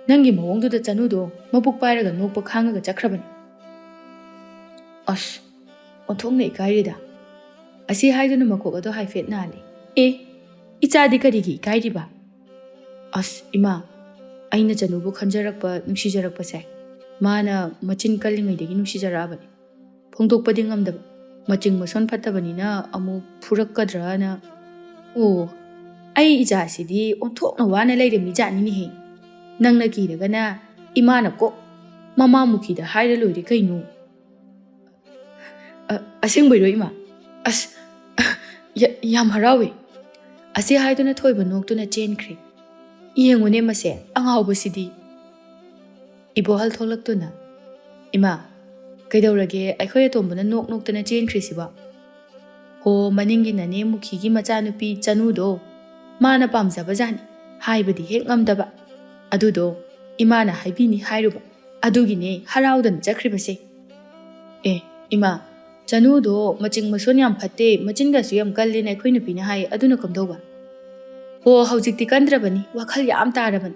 ꯅꯪꯒꯤ ꯃꯑꯣꯡꯗꯨꯗ ꯆꯅꯨꯗꯣ ꯃꯕꯨꯛ ꯄꯥꯏꯔꯒ ꯅꯣꯛꯄ ꯈꯥꯡꯉꯒ ꯆꯠꯈ꯭ꯔꯕꯅꯤ꯫" ꯑꯁ, ꯑꯣꯟꯊꯣꯛꯅ ꯏꯀꯥꯏꯔꯦꯗ꯫ ꯑꯁꯤ ꯍꯥꯏꯗꯨꯅ ꯃꯀꯣꯛ ꯑꯗꯣ ꯍꯥꯏꯐꯦꯠ ꯅꯥꯜꯂꯤ꯫ "ꯑꯦ, ꯏꯆꯥꯗꯤ ꯀꯔꯤꯒꯤ ꯏꯀꯥꯏꯔꯤꯕ?" "ꯑꯁ, ꯏꯃꯥ, ꯑꯩꯅ ꯆꯅꯨꯕꯨ ꯈꯟꯖꯔꯛꯄ, ꯅꯨꯡꯁꯤꯖꯔꯛꯄꯁꯦ ꯃꯥꯅ ꯃꯆꯤꯟ ꯀꯜꯂꯤꯉꯩꯗꯒꯤ ꯅꯨꯡꯁꯤꯖꯔꯛꯑꯕꯅꯤ꯫ ꯐꯣꯡꯗꯣꯛꯄꯗꯤ ꯉꯝꯗꯕ, ꯃꯆꯤꯡ ꯃꯁꯣꯟ ꯐꯠꯇꯕꯅꯤꯅ ꯑꯃꯨꯛ ꯐꯨꯔꯛꯀꯗ꯭ꯔꯅ꯫" "ꯑꯣ, ꯑꯩ ꯏꯆꯥꯁꯤꯗꯤ ꯑꯣꯟꯊꯣꯛꯅ ꯋꯥꯅ ꯂꯩꯔꯝꯃꯤꯖꯥꯠꯅꯤꯅꯦꯍꯦ꯫ ꯅꯪꯅ ꯀꯤꯔꯒꯅ ꯏꯃꯥꯅ ꯀꯣꯛ ꯃꯃꯥ ꯃꯨꯈꯤꯗ ꯍꯥꯏꯔ ꯂꯣꯏꯔꯦ ꯀꯩꯅꯣ꯫" "ꯑ-, ꯑꯁꯦꯡꯕꯩꯔꯣ ꯏꯃꯥ? ꯑꯁ, ꯌꯥ-, ꯌꯥꯝ ꯍꯔꯥꯎꯋꯦ꯫" ꯑꯁꯤ ꯍꯥꯏꯗꯨꯅ ꯊꯣꯏꯕ ꯅꯣꯛꯇꯨꯅ ꯆꯦꯟꯈ꯭ꯔꯦ꯫ "ꯌꯦꯡꯉꯨꯅꯦ ꯃꯁꯦ, ꯑꯉꯥꯎꯕꯁꯤꯗꯤ!" ꯏꯕꯣꯍꯜ ꯊꯣꯛꯂꯛꯇꯨꯅ, "ꯏꯃꯥ, ꯀꯩꯗꯧꯔꯒꯦ? ꯑꯩꯈꯣꯏ ꯑꯇꯣꯝꯕꯅ ꯅꯣꯛ ꯅꯣꯛꯇꯅ ꯆꯦꯟꯈ꯭ꯔꯤꯁꯤꯕꯣ?" "ꯍꯣ, ꯃꯅꯤꯡꯒꯤ ꯅꯅꯦ ꯃꯨꯈꯤꯒꯤ ꯃꯆꯥꯅꯨꯄꯤ ꯆꯅꯨꯗꯣ ꯃꯥꯅ ꯄꯥꯝꯖꯕ ꯖꯥꯠꯅꯤ, ꯍꯥꯏꯕꯗꯤ ꯍꯦꯛ ꯉꯝꯗꯕ꯫ ꯑꯗꯨꯗꯣ ꯏꯃꯥꯅ ꯍꯥꯏꯕꯤꯅꯤ ꯍꯥꯏꯔꯨꯕ, ꯑꯗꯨꯒꯤꯅꯦ ꯍꯔꯥꯎꯗꯅ ꯆꯠꯈ꯭ꯔꯤꯕꯁꯦ꯫" "ꯑꯦ, ꯏꯃꯥ, ꯆꯅꯨꯗꯣ ꯃꯆꯤꯡ ꯃꯁꯣꯟ ꯌꯥꯝ ꯐꯠꯇꯦ, ꯃꯆꯤꯟꯒꯁꯨ ꯌꯥꯝ ꯀꯜꯂꯦꯅ ꯑꯩꯈꯣꯏ ꯅꯨꯄꯤꯅ ꯍꯥꯏ, ꯑꯗꯨꯅ ꯀꯝꯗꯧꯕ?" "ꯍꯣ, ꯍꯧꯖꯤꯛꯇꯤ ꯀꯟꯗ꯭ꯔꯕꯅꯤ, ꯋꯥꯈꯜ ꯌꯥꯝ ꯇꯥꯔꯕꯅꯤ꯫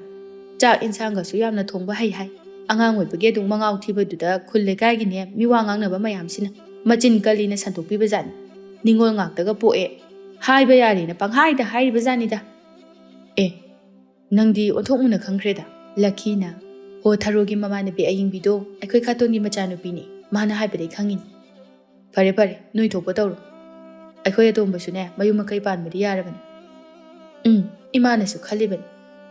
ꯆꯥꯛ ꯏꯟꯁꯥꯡꯒꯁꯨ ꯌꯥꯝꯅ ꯊꯣꯡꯕ ꯍꯩ ꯍꯥꯏ꯫ ꯑꯉꯥꯡ ꯑꯣꯏꯕꯒꯤ ꯑꯗꯨꯝ ꯃꯉꯥꯎ ꯊꯤꯕꯗꯨꯗ ꯈꯨꯜ ꯂꯩꯀꯥꯏꯒꯤꯅꯦ ꯃꯤꯋꯥ ꯉꯥꯡꯅꯕ ꯃꯌꯥꯝꯁꯤꯅ ꯃꯆꯤꯟ ꯀꯜꯂꯤꯅ ꯁꯟꯗꯣꯛꯄꯤꯕ ꯖꯥꯠꯅꯤ꯫ ꯅꯤꯡꯉꯣꯜ ꯉꯥꯛꯇꯒ ꯄꯣꯛꯑꯦ, ꯍꯥꯏꯕ ꯌꯥꯔꯦꯅ ꯄꯪꯍꯥꯏꯗ ꯍꯥꯏꯔꯤꯕ ꯖꯥꯠꯅꯤꯗ꯫" "ꯑꯦ, ꯅꯪꯗꯤ ꯑꯣꯟꯊꯣꯛ ꯃꯨꯟꯅ ꯈꯪꯈ꯭ꯔꯦꯗ꯫" ꯂꯛꯈꯤꯅ ꯍꯣ, ꯊꯔꯣꯒꯤ ꯃꯃꯥꯟꯅꯕꯤ ꯑꯌꯤꯡꯕꯤꯗꯣ ꯑꯩꯈꯣꯏ ꯈꯥꯇꯣꯟꯒꯤ ꯃꯆꯥꯅꯨꯄꯤꯅꯤ꯫ ꯃꯥꯅ ꯍꯥꯏꯕꯗꯩ ꯈꯪꯉꯤꯅꯤ꯫ ꯐꯔꯦ ꯐꯔꯦ, ꯅꯣꯏ ꯊꯣꯛꯄ ꯇꯧꯔꯣ꯫ ꯑꯩꯈꯣꯏ ꯑꯇꯣꯝꯕꯁꯨꯅꯦ ꯃꯌꯨꯝ ꯃꯀꯩ ꯄꯥꯟꯕꯗꯤ ꯌꯥꯔꯕꯅꯤ꯫ ꯎꯝ, ꯏꯃꯥꯅꯁꯨ ꯈꯜꯂꯤꯕꯅꯤ꯫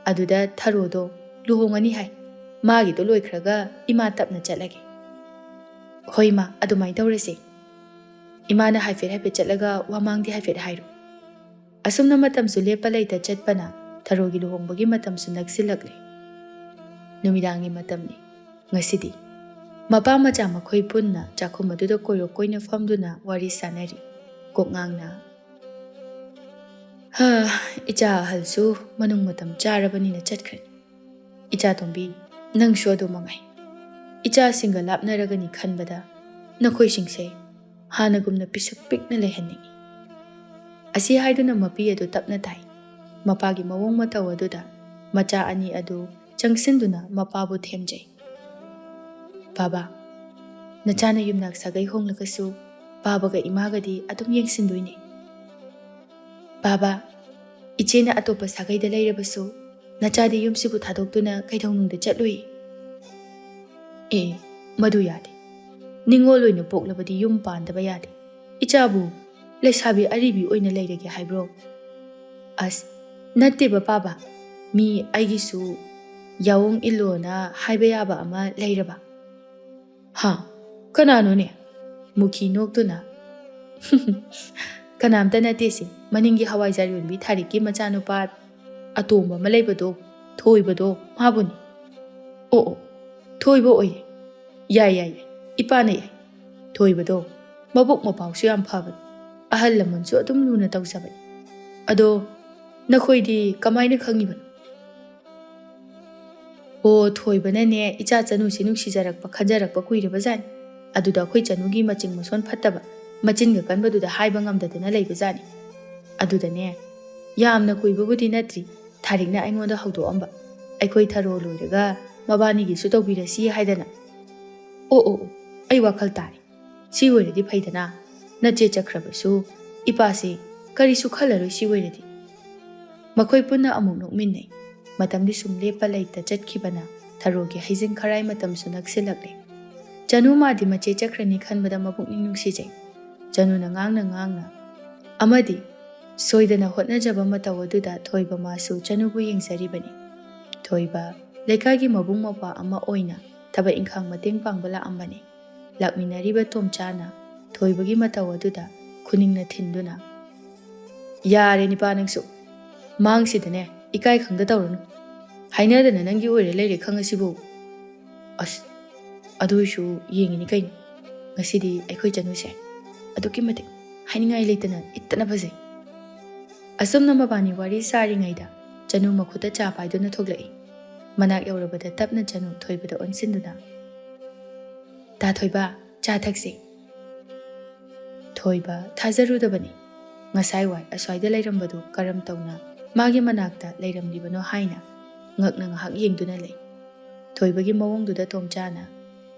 ꯑꯗꯨꯗ ꯊꯔꯣꯗꯣ ꯂꯨꯍꯣꯡꯉꯅꯤ ꯍꯥꯏ꯫ ꯃꯥꯒꯤꯗꯣ ꯂꯣꯏꯈ꯭ꯔꯒ ꯏꯃꯥ ꯇꯞꯅ ꯆꯠꯂꯒꯦ꯫ ꯍꯣꯏ ꯏꯃꯥ, ꯑꯗꯨꯃꯥꯏꯅ ꯇꯧꯔꯁꯦ꯫ ꯏꯃꯥꯅ ꯍꯥꯏꯐꯦꯠ ꯍꯥꯏꯐꯦꯠ ꯆꯠꯂꯒ ꯋꯥꯃꯥꯡꯗꯤ ꯍꯥꯏꯐꯦꯠ ꯍꯥꯏꯔꯣ꯫ ꯑꯁꯨꯝꯅ ꯃꯇꯝꯁꯨ ꯂꯦꯞꯄ ꯂꯩꯇ ꯆꯠꯄꯅ ꯊꯔꯣꯒꯤ ꯂꯨꯍꯣꯡꯕꯒꯤ ꯃꯇꯝꯁꯨ ꯅꯛꯁꯤꯜꯂꯛꯂꯦ꯫ ꯅꯨꯃꯤꯗꯥꯡꯒꯤ ꯃꯇꯝꯅꯤ ꯉꯁꯤꯗꯤ꯫ ꯃꯄꯥ ꯃꯆꯥ ꯃꯈꯣꯏ ꯄꯨꯟꯅ ꯆꯥꯛꯈꯨꯝ ꯑꯗꯨꯗ ꯀꯣꯏꯔꯣꯛ ꯀꯣꯏꯅ ꯐꯝꯗꯨꯅ ꯋꯥꯔꯤ ꯁꯥꯅꯔꯤ꯫ ꯀꯣꯛꯉꯥꯡꯅ, "ꯍꯥ, ꯏꯆꯥ ꯑꯍꯜꯁꯨ ꯃꯅꯨꯡ ꯃꯇꯝ ꯆꯥꯔꯕꯅꯤꯅ ꯆꯠꯈ꯭ꯔꯅꯤ꯫ ꯏꯆꯥ ꯇꯣꯝꯕꯤ, ꯅꯪꯁꯨ ꯑꯗꯨ ꯃꯉꯥꯏ꯫ ꯏꯆꯥꯁꯤꯡꯒ ꯂꯥꯞꯅꯔꯒꯅꯤ ꯈꯟꯕꯗ ꯅꯈꯣꯏꯁꯤꯡꯁꯦ ꯍꯥꯟꯅꯒꯨꯝꯅ ꯄꯤꯁꯛ ꯄꯤꯛꯅ ꯂꯩꯍꯟꯅꯤꯡꯏ"꯫ ꯑꯁꯤ ꯍꯥꯏꯗꯨꯅ ꯃꯄꯤ ꯑꯗꯨ ꯇꯞꯅ ꯇꯥꯏ꯫ ꯃꯄꯥꯒꯤ ꯃꯑꯣꯡ ꯃꯇꯧ ꯑꯗꯨꯗ ꯃꯆꯥ ꯑꯅꯤ ꯑꯗꯨ ꯆꯪꯁꯤꯟꯗꯨꯅ ꯃꯄꯥꯕꯨ ꯊꯦꯝꯖꯩ꯫ "ꯕꯥꯕꯥ, ꯅꯆꯥꯅ ꯌꯨꯝꯅꯥꯛ ꯁꯥꯒꯩ ꯍꯣꯡꯂꯒꯁꯨ ꯕꯥꯕꯥꯒ ꯏꯃꯥꯒꯗꯤ ꯑꯗꯨꯝ ꯌꯦꯡꯁꯤꯟꯗꯣꯏꯅꯦ꯫ ꯕꯥꯕꯥ, ꯏꯆꯦꯅ ꯑꯇꯣꯞꯄ ꯁꯥꯒꯩꯗ ꯂꯩꯔꯕꯁꯨ ꯅꯆꯥꯗꯤ ꯌꯨꯝꯁꯤꯕꯨ ꯊꯥꯗꯣꯛꯇꯨꯅ ꯀꯩꯗꯧꯅꯨꯡꯗ ꯆꯠꯂꯨꯏ"꯫ "ꯑꯦ, ꯃꯗꯨ ꯌꯥꯗꯦ꯫ ꯅꯤꯡꯉꯣꯜ ꯑꯣꯏꯅ ꯄꯣꯛꯂꯕꯗꯤ ꯌꯨꯝ ꯄꯥꯟꯗꯕ ꯌꯥꯗꯦ꯫ ꯏꯆꯥꯕꯨ ꯂꯩꯁꯥꯕꯤ ꯑꯔꯤꯕꯤ ꯑꯣꯏꯅ ꯂꯩꯔꯒꯦ ꯍꯥꯏꯕ꯭ꯔꯣ?" "ꯑꯁ, ꯅꯠꯇꯦꯕ ꯄꯥꯕ, ꯃꯤ ꯑꯩꯒꯤꯁꯨ ꯌꯥꯑꯣꯡ ꯏꯜꯂꯣꯅ ꯍꯥꯏꯕ ꯌꯥꯕ ꯑꯃ ꯂꯩꯔꯕ"꯫ "ꯍꯥ? ꯀꯅꯥꯅꯣꯅꯦ?" ꯃꯨꯈꯤ ꯅꯣꯛꯇꯨꯅ, "ꯀꯅꯥꯝꯇ ꯅꯠꯇꯦꯁꯦ, ꯃꯅꯤꯡꯒꯤ ꯍꯋꯥꯏꯖꯥꯔ ꯌꯣꯟꯕꯤ ꯊꯥꯔꯤꯛꯀꯤ ꯃꯆꯥꯅꯨꯄꯥ ꯑꯇꯣꯝꯕ ꯑꯃ ꯂꯩꯕꯗꯣ, ꯊꯣꯏꯕꯗꯣ, ꯃꯥꯕꯨꯅꯤ"꯫ "ꯑꯣ ꯑꯣ, ꯊꯣꯏꯕ ꯑꯣꯏꯔꯦ꯫ ꯌꯥꯏ ꯌꯥꯏ ꯌꯥꯏ, ꯏꯄꯥꯅ ꯌꯥꯏ꯫ ꯊꯣꯏꯕꯗꯣ ꯃꯕꯨꯛ ꯃꯄꯥꯎꯁꯨ ꯌꯥꯝ ꯐꯕꯅꯤ꯫ ꯑꯍꯜ ꯂꯃꯟꯁꯨ ꯑꯗꯨꯝ ꯂꯨꯅ ꯇꯧꯖꯕꯅꯤ꯫ ꯑꯗꯣ ꯅꯈꯣꯏꯗꯤ ꯀꯃꯥꯏꯅ ꯈꯪꯉꯤꯕꯅꯣ?" "ꯑꯣ, ꯊꯣꯏꯕꯅꯅꯦ ꯏꯆꯥ ꯆꯅꯨꯁꯤ ꯅꯨꯡꯁꯤꯖꯔꯛꯄ ꯈꯟꯖꯔꯛꯄ ꯀꯨꯏꯔꯕꯖꯥꯠꯅꯤ꯫ ꯑꯗꯨꯗ ꯑꯩꯈꯣꯏ ꯆꯅꯨꯒꯤ ꯃꯆꯤꯡ ꯃꯁꯣꯟ ꯐꯠꯇꯕ, ꯃꯆꯤꯟꯒ ꯀꯟꯕꯗꯨꯗ ꯍꯥꯏꯕ ꯉꯝꯗꯗꯅ ꯂꯩꯕꯖꯥꯠꯅꯤ꯫ ꯑꯗꯨꯗꯅꯦ ꯌꯥꯝꯅ ꯀꯨꯏꯕꯕꯨꯗꯤ ꯅꯠꯇ꯭ꯔꯤ, ꯊꯥꯔꯤꯛꯅ ꯑꯩꯉꯣꯟꯗ ꯍꯧꯗꯣꯛꯑꯝꯕ, ꯑꯩꯈꯣꯏ ꯊꯔꯣ ꯂꯣꯏꯔꯒ ꯃꯕꯥꯅꯤꯒꯤꯁꯨ ꯇꯧꯕꯤꯔꯁꯤ ꯍꯥꯏꯗꯅ"꯫ "ꯑꯣ ꯑꯣ ꯑꯣ, ꯑꯩ ꯋꯥꯈꯜ ꯇꯥꯔꯦ꯫ ꯁꯤ ꯑꯣꯏꯔꯗꯤ ꯐꯩꯗꯅ꯫ ꯅꯆꯦ ꯆꯠꯈ꯭ꯔꯕꯁꯨ ꯏꯄꯥꯁꯦ ꯀꯔꯤꯁꯨ ꯈꯜꯂꯔꯣꯏ ꯁꯤ ꯑꯣꯏꯔꯗꯤ"꯫ ꯃꯈꯣꯏ ꯄꯨꯟꯅ ꯑꯃꯨꯛ ꯅꯣꯛꯃꯤꯟꯅꯩ꯫ ꯃꯇꯝꯗꯤ ꯁꯨꯝ ꯂꯦꯞꯄ ꯂꯩꯇ ꯆꯠꯈꯤꯕꯅ ꯊꯔꯣꯒꯤ ꯍꯩꯖꯤꯡ ꯈꯔꯥꯏ ꯃꯇꯝꯁꯨ ꯅꯛꯁꯤꯜꯂꯛꯂꯦ꯫ ꯆꯅꯨ ꯃꯥꯗꯤ ꯃꯆꯦ ꯆꯠꯈ꯭ꯔꯅꯤ ꯈꯟꯕꯗ ꯃꯄꯨꯛꯅꯤꯡ ꯅꯨꯡꯁꯤꯖꯩ꯫ ꯆꯅꯨꯅ ꯉꯥꯡꯅ ꯉꯥꯡꯅ, ꯑꯃꯗꯤ ꯁꯣꯏꯗꯅ ꯍꯣꯠꯅꯖꯕ ꯃꯇꯧ ꯑꯗꯨꯗ ꯊꯣꯏꯕ ꯃꯥꯁꯨ ꯆꯅꯨꯕꯨ ꯌꯦꯡꯖꯔꯤꯕꯅꯤ꯫ ꯊꯣꯏꯕ ꯂꯩꯀꯥꯏꯒꯤ ꯃꯕꯨꯡ ꯃꯧꯄ꯭ꯋꯥ ꯑꯃ ꯑꯣꯏꯅ ꯊꯕꯛ ꯏꯪꯈꯥꯡ ꯃꯇꯦꯡ ꯄꯥꯡꯕ ꯂꯥꯛꯑꯝꯕꯅꯤ꯫ ꯂꯥꯛꯃꯤꯟꯅꯔꯤꯕ ꯇꯣꯝꯆꯥꯅ ꯊꯣꯏꯕꯒꯤ ꯃꯇꯧ ꯑꯗꯨꯗ ꯈꯨꯅꯤꯡꯅ ꯊꯤꯟꯗꯨꯅ, "ꯌꯥꯔꯦ ꯅꯤꯄꯥ ꯅꯪꯁꯨ, ꯃꯥꯡꯁꯤꯗꯅꯦ ꯏꯀꯥꯏ ꯈꯪꯗ ꯇꯧꯔꯨꯅꯨ꯫ ꯍꯥꯏꯅꯗꯅ ꯅꯪꯒꯤ ꯑꯣꯏꯔ ꯂꯩꯔꯦ ꯈꯪꯉꯁꯤꯕꯨ꯫ ꯑꯁ, ꯑꯗꯨ ꯑꯣꯏꯁꯨ ꯌꯦꯡꯉꯤꯅꯤ ꯀꯩꯅꯣ, ꯉꯁꯤꯗꯤ ꯑꯩꯈꯣꯏ ꯆꯅꯨꯁꯦ ꯑꯗꯨꯛꯀꯤ ꯃꯇꯤꯛ ꯍꯥꯏꯅꯤꯡꯉꯥꯏ ꯂꯩꯇꯅ ꯏꯠꯇꯅ ꯐꯖꯩ"꯫ ꯑꯁꯨꯝꯅ ꯃꯕꯥꯅꯤ ꯋꯥꯔꯤ ꯁꯥꯔꯤꯉꯩꯗ ꯆꯅꯨ ꯃꯈꯨꯠꯇ ꯆꯥ ꯄꯥꯏꯗꯨꯅ ꯊꯣꯛꯂꯛꯏ꯫ ꯃꯅꯥꯛ ꯌꯧꯔꯕꯗ ꯇꯞꯅ ꯆꯅꯨ ꯊꯣꯏꯕꯗ ꯑꯣꯟꯁꯤꯟꯗꯨꯅ, "ꯇꯥ ꯊꯣꯏꯕ, ꯆꯥ ꯊꯛꯁꯤ"꯫ ꯊꯣꯏꯕ ꯊꯥꯖꯔꯨꯗꯕꯅꯤ꯫ ꯉꯁꯥꯏ ꯋꯥꯏ ꯑꯁ꯭ꯋꯥꯏꯗ ꯂꯩꯔꯝꯕꯗꯨ ꯀꯔꯝ ꯇꯧꯅ ꯃꯥꯒꯤ ꯃꯅꯥꯛꯇ ꯂꯩꯔꯝꯂꯤꯕꯅꯣ ꯍꯥꯏꯅ ꯉꯛꯅ ꯉꯥꯏꯍꯥꯛ ꯌꯦꯡꯗꯨꯅ ꯂꯩ꯫ ꯊꯣꯏꯕꯒꯤ ꯃꯑꯣꯡꯗꯨꯗ ꯇꯣꯝꯆꯥꯅ,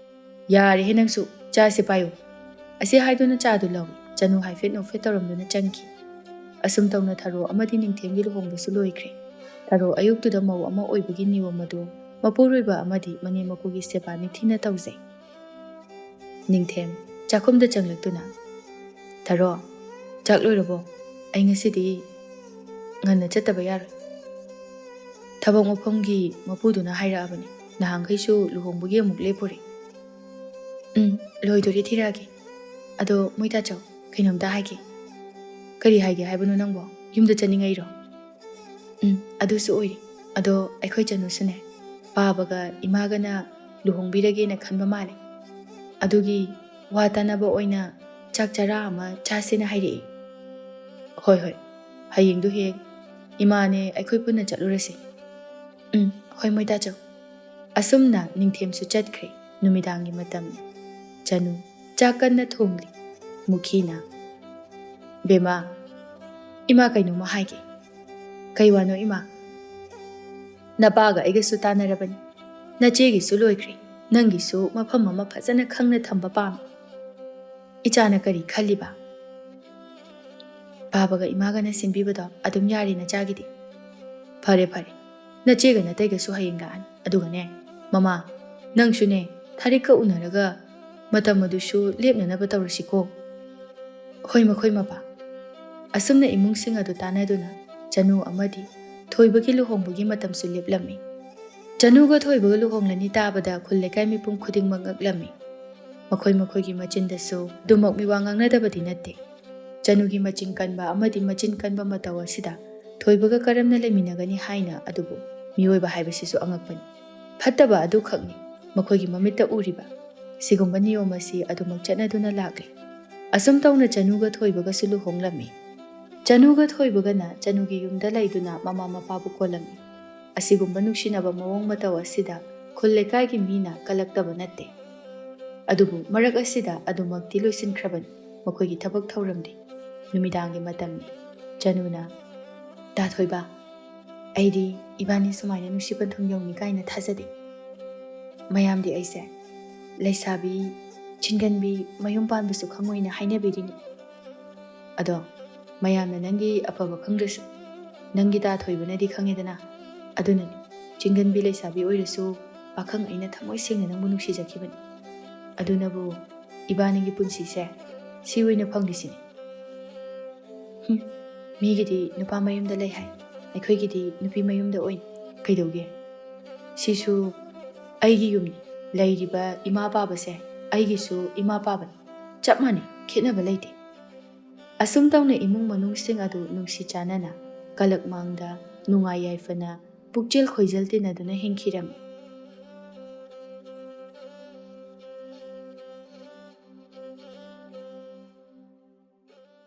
"ꯌꯥꯔꯦꯍꯦ ꯅꯪꯁꯨ, ꯆꯥꯁꯦ ꯄꯥꯏꯌꯨ"꯫ ꯑꯁꯤ ꯍꯥꯏꯗꯨꯅ ꯆꯥꯗꯨ ꯂꯧꯏ꯫ ꯆꯅꯨ ꯍꯥꯏꯐꯦꯠ ꯅꯣꯛꯐꯦꯠ ꯇꯧꯔꯝꯗꯨꯅ ꯆꯪꯈꯤ꯫ ꯑꯁꯨꯝ ꯇꯧꯅ ꯊꯔꯣ ꯑꯃꯗꯤ ꯅꯤꯡꯊꯦꯝꯒꯤ ꯂꯨꯍꯣꯡꯕꯁꯨ ꯂꯣꯏꯈ꯭ꯔꯦ꯫ ꯊꯔꯣ ꯑꯌꯨꯛꯇꯨꯗ ꯃꯧ ꯑꯃ ꯑꯣꯏꯕꯒꯤ ꯅꯤꯌꯣꯝ ꯑꯗꯨ ꯃꯄꯨꯔꯣꯏꯕ ꯑꯃꯗꯤ ꯃꯅꯦꯝ ꯃꯀꯨꯒꯤ ꯁꯦꯕꯥ ꯅꯤꯡꯊꯤꯅ ꯇꯧꯖꯩ꯫ ꯅꯤꯡꯊꯦꯝ ꯆꯥꯛꯈꯨꯝꯗ ꯆꯪꯂꯛꯇꯨꯅ, "ꯊꯔꯣ, ꯆꯥꯛ ꯂꯣꯏꯔꯕꯣ? ꯑꯩ ꯉꯁꯤꯗꯤ ꯉꯟꯅ ꯆꯠꯇꯕ ꯌꯥꯔꯣꯏ꯫ ꯊꯕꯛ ꯃꯐꯝꯒꯤ ꯃꯄꯨꯗꯨꯅ ꯍꯥꯏꯔꯛꯑꯕꯅꯤ, ꯅꯍꯥꯟꯈꯩꯁꯨ ꯂꯨꯍꯣꯡꯕꯒꯤ ꯑꯃꯨꯛ ꯂꯦꯞꯄꯨꯔꯦ"꯫ "ꯎꯝ, ꯂꯣꯏꯗꯣꯔꯦ ꯊꯤꯔꯛꯑꯒꯦ꯫ ꯑꯗꯣ ꯃꯣꯏ ꯇꯥꯆꯧ, ꯀꯩꯅꯣꯝꯇ ꯍꯥꯏꯒꯦ"꯫ "ꯀꯔꯤ ꯍꯥꯏꯒꯦ ꯍꯥꯏꯕꯅꯣ ꯅꯪꯕꯣ? ꯌꯨꯝꯗ ꯆꯠꯅꯤꯡꯉꯩꯔꯣ?" "ꯎꯝ, ꯑꯗꯨꯁꯨ ꯑꯣꯏꯔꯦ꯫ ꯑꯗꯣ ꯑꯩꯈꯣꯏ ꯆꯅꯨꯁꯨꯅꯦ, ꯄꯥꯕꯒ ꯏꯃꯥꯒꯅ ꯂꯨꯍꯣꯡꯕꯤꯔꯒꯦꯅ ꯈꯟꯕ ꯃꯥꯜꯂꯦ꯫ ꯑꯗꯨꯒꯤ ꯋꯥ ꯇꯥꯅꯕ ꯑꯣꯏꯅ ꯆꯥꯛ ꯆꯔꯥ ꯑꯃ ꯆꯥꯁꯦꯅ ꯍꯥꯏꯔꯛꯏ"꯫ "ꯍꯣꯏ, ꯍꯣꯏ, ꯍꯌꯦꯡꯗꯨ ꯍꯦꯛ ꯏꯃꯥꯅꯦ ꯑꯩꯈꯣꯏ ꯄꯨꯟꯅ ꯆꯠꯂꯨꯔꯁꯤ"꯫ "ꯎꯝ, ꯍꯣꯏ ꯃꯣꯏ ꯇꯥꯆꯧ"꯫ ꯑꯁꯨꯝꯅ ꯅꯤꯡꯊꯦꯝꯁꯨ ꯆꯠꯈ꯭ꯔꯦ꯫ ꯅꯨꯃꯤꯗꯥꯡꯒꯤ ꯃꯇꯝꯅꯤ꯫ ꯆꯅꯨ ꯆꯥꯛ ꯀꯟꯅ ꯊꯣꯡꯂꯤ꯫ ꯃꯨꯈꯤꯅ, "ꯕꯦꯝꯃ, ꯏꯃꯥ ꯀꯩꯅꯣꯝꯃ ꯍꯥꯏꯒꯦ"꯫ "ꯀꯩ ꯋꯥꯅꯣ ꯏꯃꯥ?" "ꯅꯄꯥꯒ ꯑꯩꯒꯁꯨ ꯇꯥꯟꯅꯔꯕꯅꯤ꯫ ꯅꯆꯦꯒꯤꯁꯨ ꯂꯣꯏꯈ꯭ꯔꯦ꯫ ꯅꯪꯒꯤꯁꯨ ꯃꯐꯝ ꯑꯃ ꯐꯖꯅ ꯈꯪꯅ ꯊꯝꯕ ꯄꯥꯝꯃꯤ꯫ ꯏꯆꯥꯅ ꯀꯔꯤ ꯈꯜꯂꯤꯕ?" "ꯄꯥꯕꯒ ꯏꯃꯥꯒꯅ ꯁꯤꯟꯕꯤꯕꯗꯣ ꯑꯗꯨꯝ ꯌꯥꯔꯦ ꯅꯆꯥꯒꯤꯗꯤ"꯫ "ꯐꯔꯦ, ꯐꯔꯦ꯫ ꯅꯆꯦꯒ ꯅꯇꯩꯒꯁꯨ ꯍꯌꯦꯡ ꯂꯥꯛꯑꯅꯤ꯫ ꯑꯗꯨꯒꯅꯦ, "ꯃꯃꯥ, ꯅꯪꯁꯨꯅꯦ, ꯊꯥꯔꯤꯛꯀ ꯎꯅꯔꯒ ꯃꯇꯝ ꯑꯗꯨꯁꯨ ꯂꯦꯞꯅꯅꯕ ꯇꯧꯔꯁꯤꯀꯣ꯫" "ꯍꯣꯏ, ꯃꯈꯣꯏ ꯃꯄꯥ꯫" ꯑꯁꯨꯝꯅ ꯏꯃꯨꯡꯁꯤꯡ ꯑꯗꯨ ꯇꯥꯟꯅꯗꯨꯅ ꯆꯅꯨ ꯑꯃꯗꯤ ꯊꯣꯏꯕꯒꯤ ꯂꯨꯍꯣꯡꯕꯒꯤ ꯃꯇꯝꯁꯨ ꯂꯦꯞꯂꯝꯃꯤ꯫ ꯆꯅꯨꯒ ꯊꯣꯏꯕꯒ ꯂꯨꯍꯣꯡꯂꯅꯤ ꯇꯥꯕꯗ ꯈꯨꯜ ꯂꯩꯀꯥꯏ ꯃꯤꯄꯨꯝ ꯈꯨꯗꯤꯡꯃꯛ ꯉꯛꯂꯝꯃꯤ꯫ ꯃꯈꯣꯏ ꯃꯈꯣꯏꯒꯤ ꯃꯆꯤꯟꯗꯁꯨ ꯑꯗꯨꯃꯛ ꯃꯤꯋꯥ ꯉꯥꯡꯅꯗꯕꯗꯤ ꯅꯠꯇꯦ꯫ ꯆꯅꯨꯒꯤ ꯃꯆꯤꯟ ꯀꯟꯕ ꯑꯃꯗꯤ ꯃꯆꯤꯟ ꯀꯟꯕ ꯃꯇꯧ ꯑꯁꯤꯗ ꯊꯣꯏꯕꯒ ꯀꯔꯝꯅ ꯂꯩꯃꯤꯟꯅꯒꯅꯤ ꯍꯥꯏꯅ꯫ ꯑꯗꯨꯕꯨ ꯃꯤꯑꯣꯏꯕ ꯍꯥꯏꯕꯁꯤꯁꯨ ꯑꯉꯛꯄꯅꯤ꯫ ꯐꯠꯇꯕ ꯑꯗꯨꯈꯛꯅꯤ ꯃꯈꯣꯏꯒꯤ ꯃꯃꯤꯠꯇ ꯎꯔꯤꯕ꯫ ꯁꯤꯒꯨꯝꯕ ꯅꯤꯌꯣꯝ ꯑꯁꯤ ꯑꯗꯨꯃꯛ ꯆꯠꯅꯗꯨꯅ ꯂꯥꯛꯂꯤ꯫ ꯑꯁꯨꯝ ꯇꯧꯅ ꯆꯅꯨꯒ ꯊꯣꯏꯕꯒꯁꯨ ꯂꯨꯍꯣꯡꯂꯝꯃꯤ꯫ ꯆꯅꯨꯒ ꯊꯣꯏꯕꯒꯅ ꯆꯅꯨꯒꯤ ꯌꯨꯝꯗ ꯂꯩꯗꯨꯅ ꯃꯃꯥ ꯃꯄꯥꯕꯨ ꯀꯣꯜꯂꯝꯃꯤ꯫ ꯑꯁꯤꯒꯨꯝꯕ ꯅꯨꯡꯁꯤꯅꯕ ꯃꯑꯣꯡ ꯃꯇꯧ ꯑꯁꯤꯗ ꯈꯨꯜ ꯂꯩꯀꯥꯏꯒꯤ ꯃꯤꯅ ꯀꯜꯂꯛꯇꯕ ꯅꯠꯇꯦ꯫ ꯑꯗꯨꯕꯨ ꯃꯔꯛ ꯑꯁꯤꯗ ꯑꯗꯨꯃꯛꯇꯤ ꯂꯣꯏꯁꯤꯟꯈ꯭ꯔꯕꯅꯤ ꯃꯈꯣꯏꯒꯤ ꯊꯕꯛ ꯊꯧꯔꯝꯗꯤ꯫ ꯅꯨꯃꯤꯗꯥꯡꯒꯤ ꯃꯇꯝꯅꯤ꯫ ꯆꯅꯨꯅ, "ꯇꯥ ꯊꯣꯏꯕ, ꯑꯩꯗꯤ ꯏꯕꯥꯅꯤ ꯁꯨꯃꯥꯏꯅ ꯅꯨꯡꯁꯤ ꯄꯟꯊꯨꯡ ꯌꯧꯅꯤ ꯀꯥꯏꯅ ꯊꯥꯖꯗꯦ꯫ ꯃꯌꯥꯝꯗꯤ ꯑꯩꯁꯦ ꯂꯩꯁꯥꯕꯤ, ꯆꯤꯟꯒꯟꯕꯤ, ꯃꯌꯨꯝ ꯄꯥꯟꯕꯁꯨ ꯈꯪꯉꯣꯏꯅ ꯍꯥꯏꯅꯕꯤꯔꯤꯅꯤ꯫ ꯑꯗꯣ ꯃꯌꯥꯝꯅ ꯅꯪꯒꯤ ꯑꯐꯕ ꯈꯪꯗ꯭ꯔꯁꯨ ꯅꯪꯒꯤ ꯇꯥ ꯊꯣꯏꯕꯅꯗꯤ ꯈꯪꯉꯦꯗꯅ꯫ ꯑꯗꯨꯅꯅꯦ, ꯆꯤꯟꯒꯟꯕꯤ ꯂꯩꯁꯥꯕꯤ ꯑꯣꯏꯔꯁꯨ ꯄꯥꯈꯪ ꯑꯩꯅ ꯊꯃꯣꯏ ꯁꯦꯡꯅ ꯅꯪꯕꯨ ꯅꯨꯡꯁꯤꯖꯈꯤꯕꯅꯤ꯫ ꯑꯗꯨꯅꯕꯨ ꯏꯕꯥꯅꯤꯒꯤ ꯄꯨꯟꯁꯤꯁꯦ ꯁꯤ ꯑꯣꯏꯅ ꯐꯪꯂꯤꯁꯤꯅꯤ꯫ ꯍꯨꯝ, ꯃꯤꯒꯤꯗꯤ ꯅꯨꯄꯥ ꯃꯌꯨꯝꯗ ꯂꯩ ꯍꯥꯏ, ꯑꯩꯈꯣꯏꯒꯤꯗꯤ ꯅꯨꯄꯤ ꯃꯌꯨꯝꯗ ꯑꯣꯏꯅ꯫ ꯀꯩꯗꯧꯒꯦ? ꯁꯤꯁꯨ ꯑꯩꯒꯤ ꯌꯨꯝꯅꯤ꯫ ꯂꯩꯔꯤꯕ ꯏꯃꯥ ꯄꯥꯕꯁꯦ ꯑꯩꯒꯤꯁꯨ ꯏꯃꯥ ꯄꯥꯕꯅꯤ꯫ ꯆꯞ ꯃꯥꯟꯅꯩ, ꯈꯦꯠꯅꯕ ꯂꯩꯇꯦ꯫" ꯑꯁꯨꯝ ꯇꯧꯅ ꯏꯃꯨꯡ ꯃꯅꯨꯡꯁꯤꯡ ꯑꯗꯨ ꯅꯨꯡꯁꯤ ꯆꯥꯟꯅꯅ ꯀꯂꯛ ꯃꯥꯡꯗ ꯅꯨꯡꯉꯥꯏ ꯌꯥꯏꯐꯅ ꯄꯨꯛꯆꯦꯜ ꯈꯣꯏꯖꯦꯜ ꯇꯤꯟꯅꯗꯨꯅ ꯍꯤꯡꯈꯤꯔꯝꯃꯤ꯫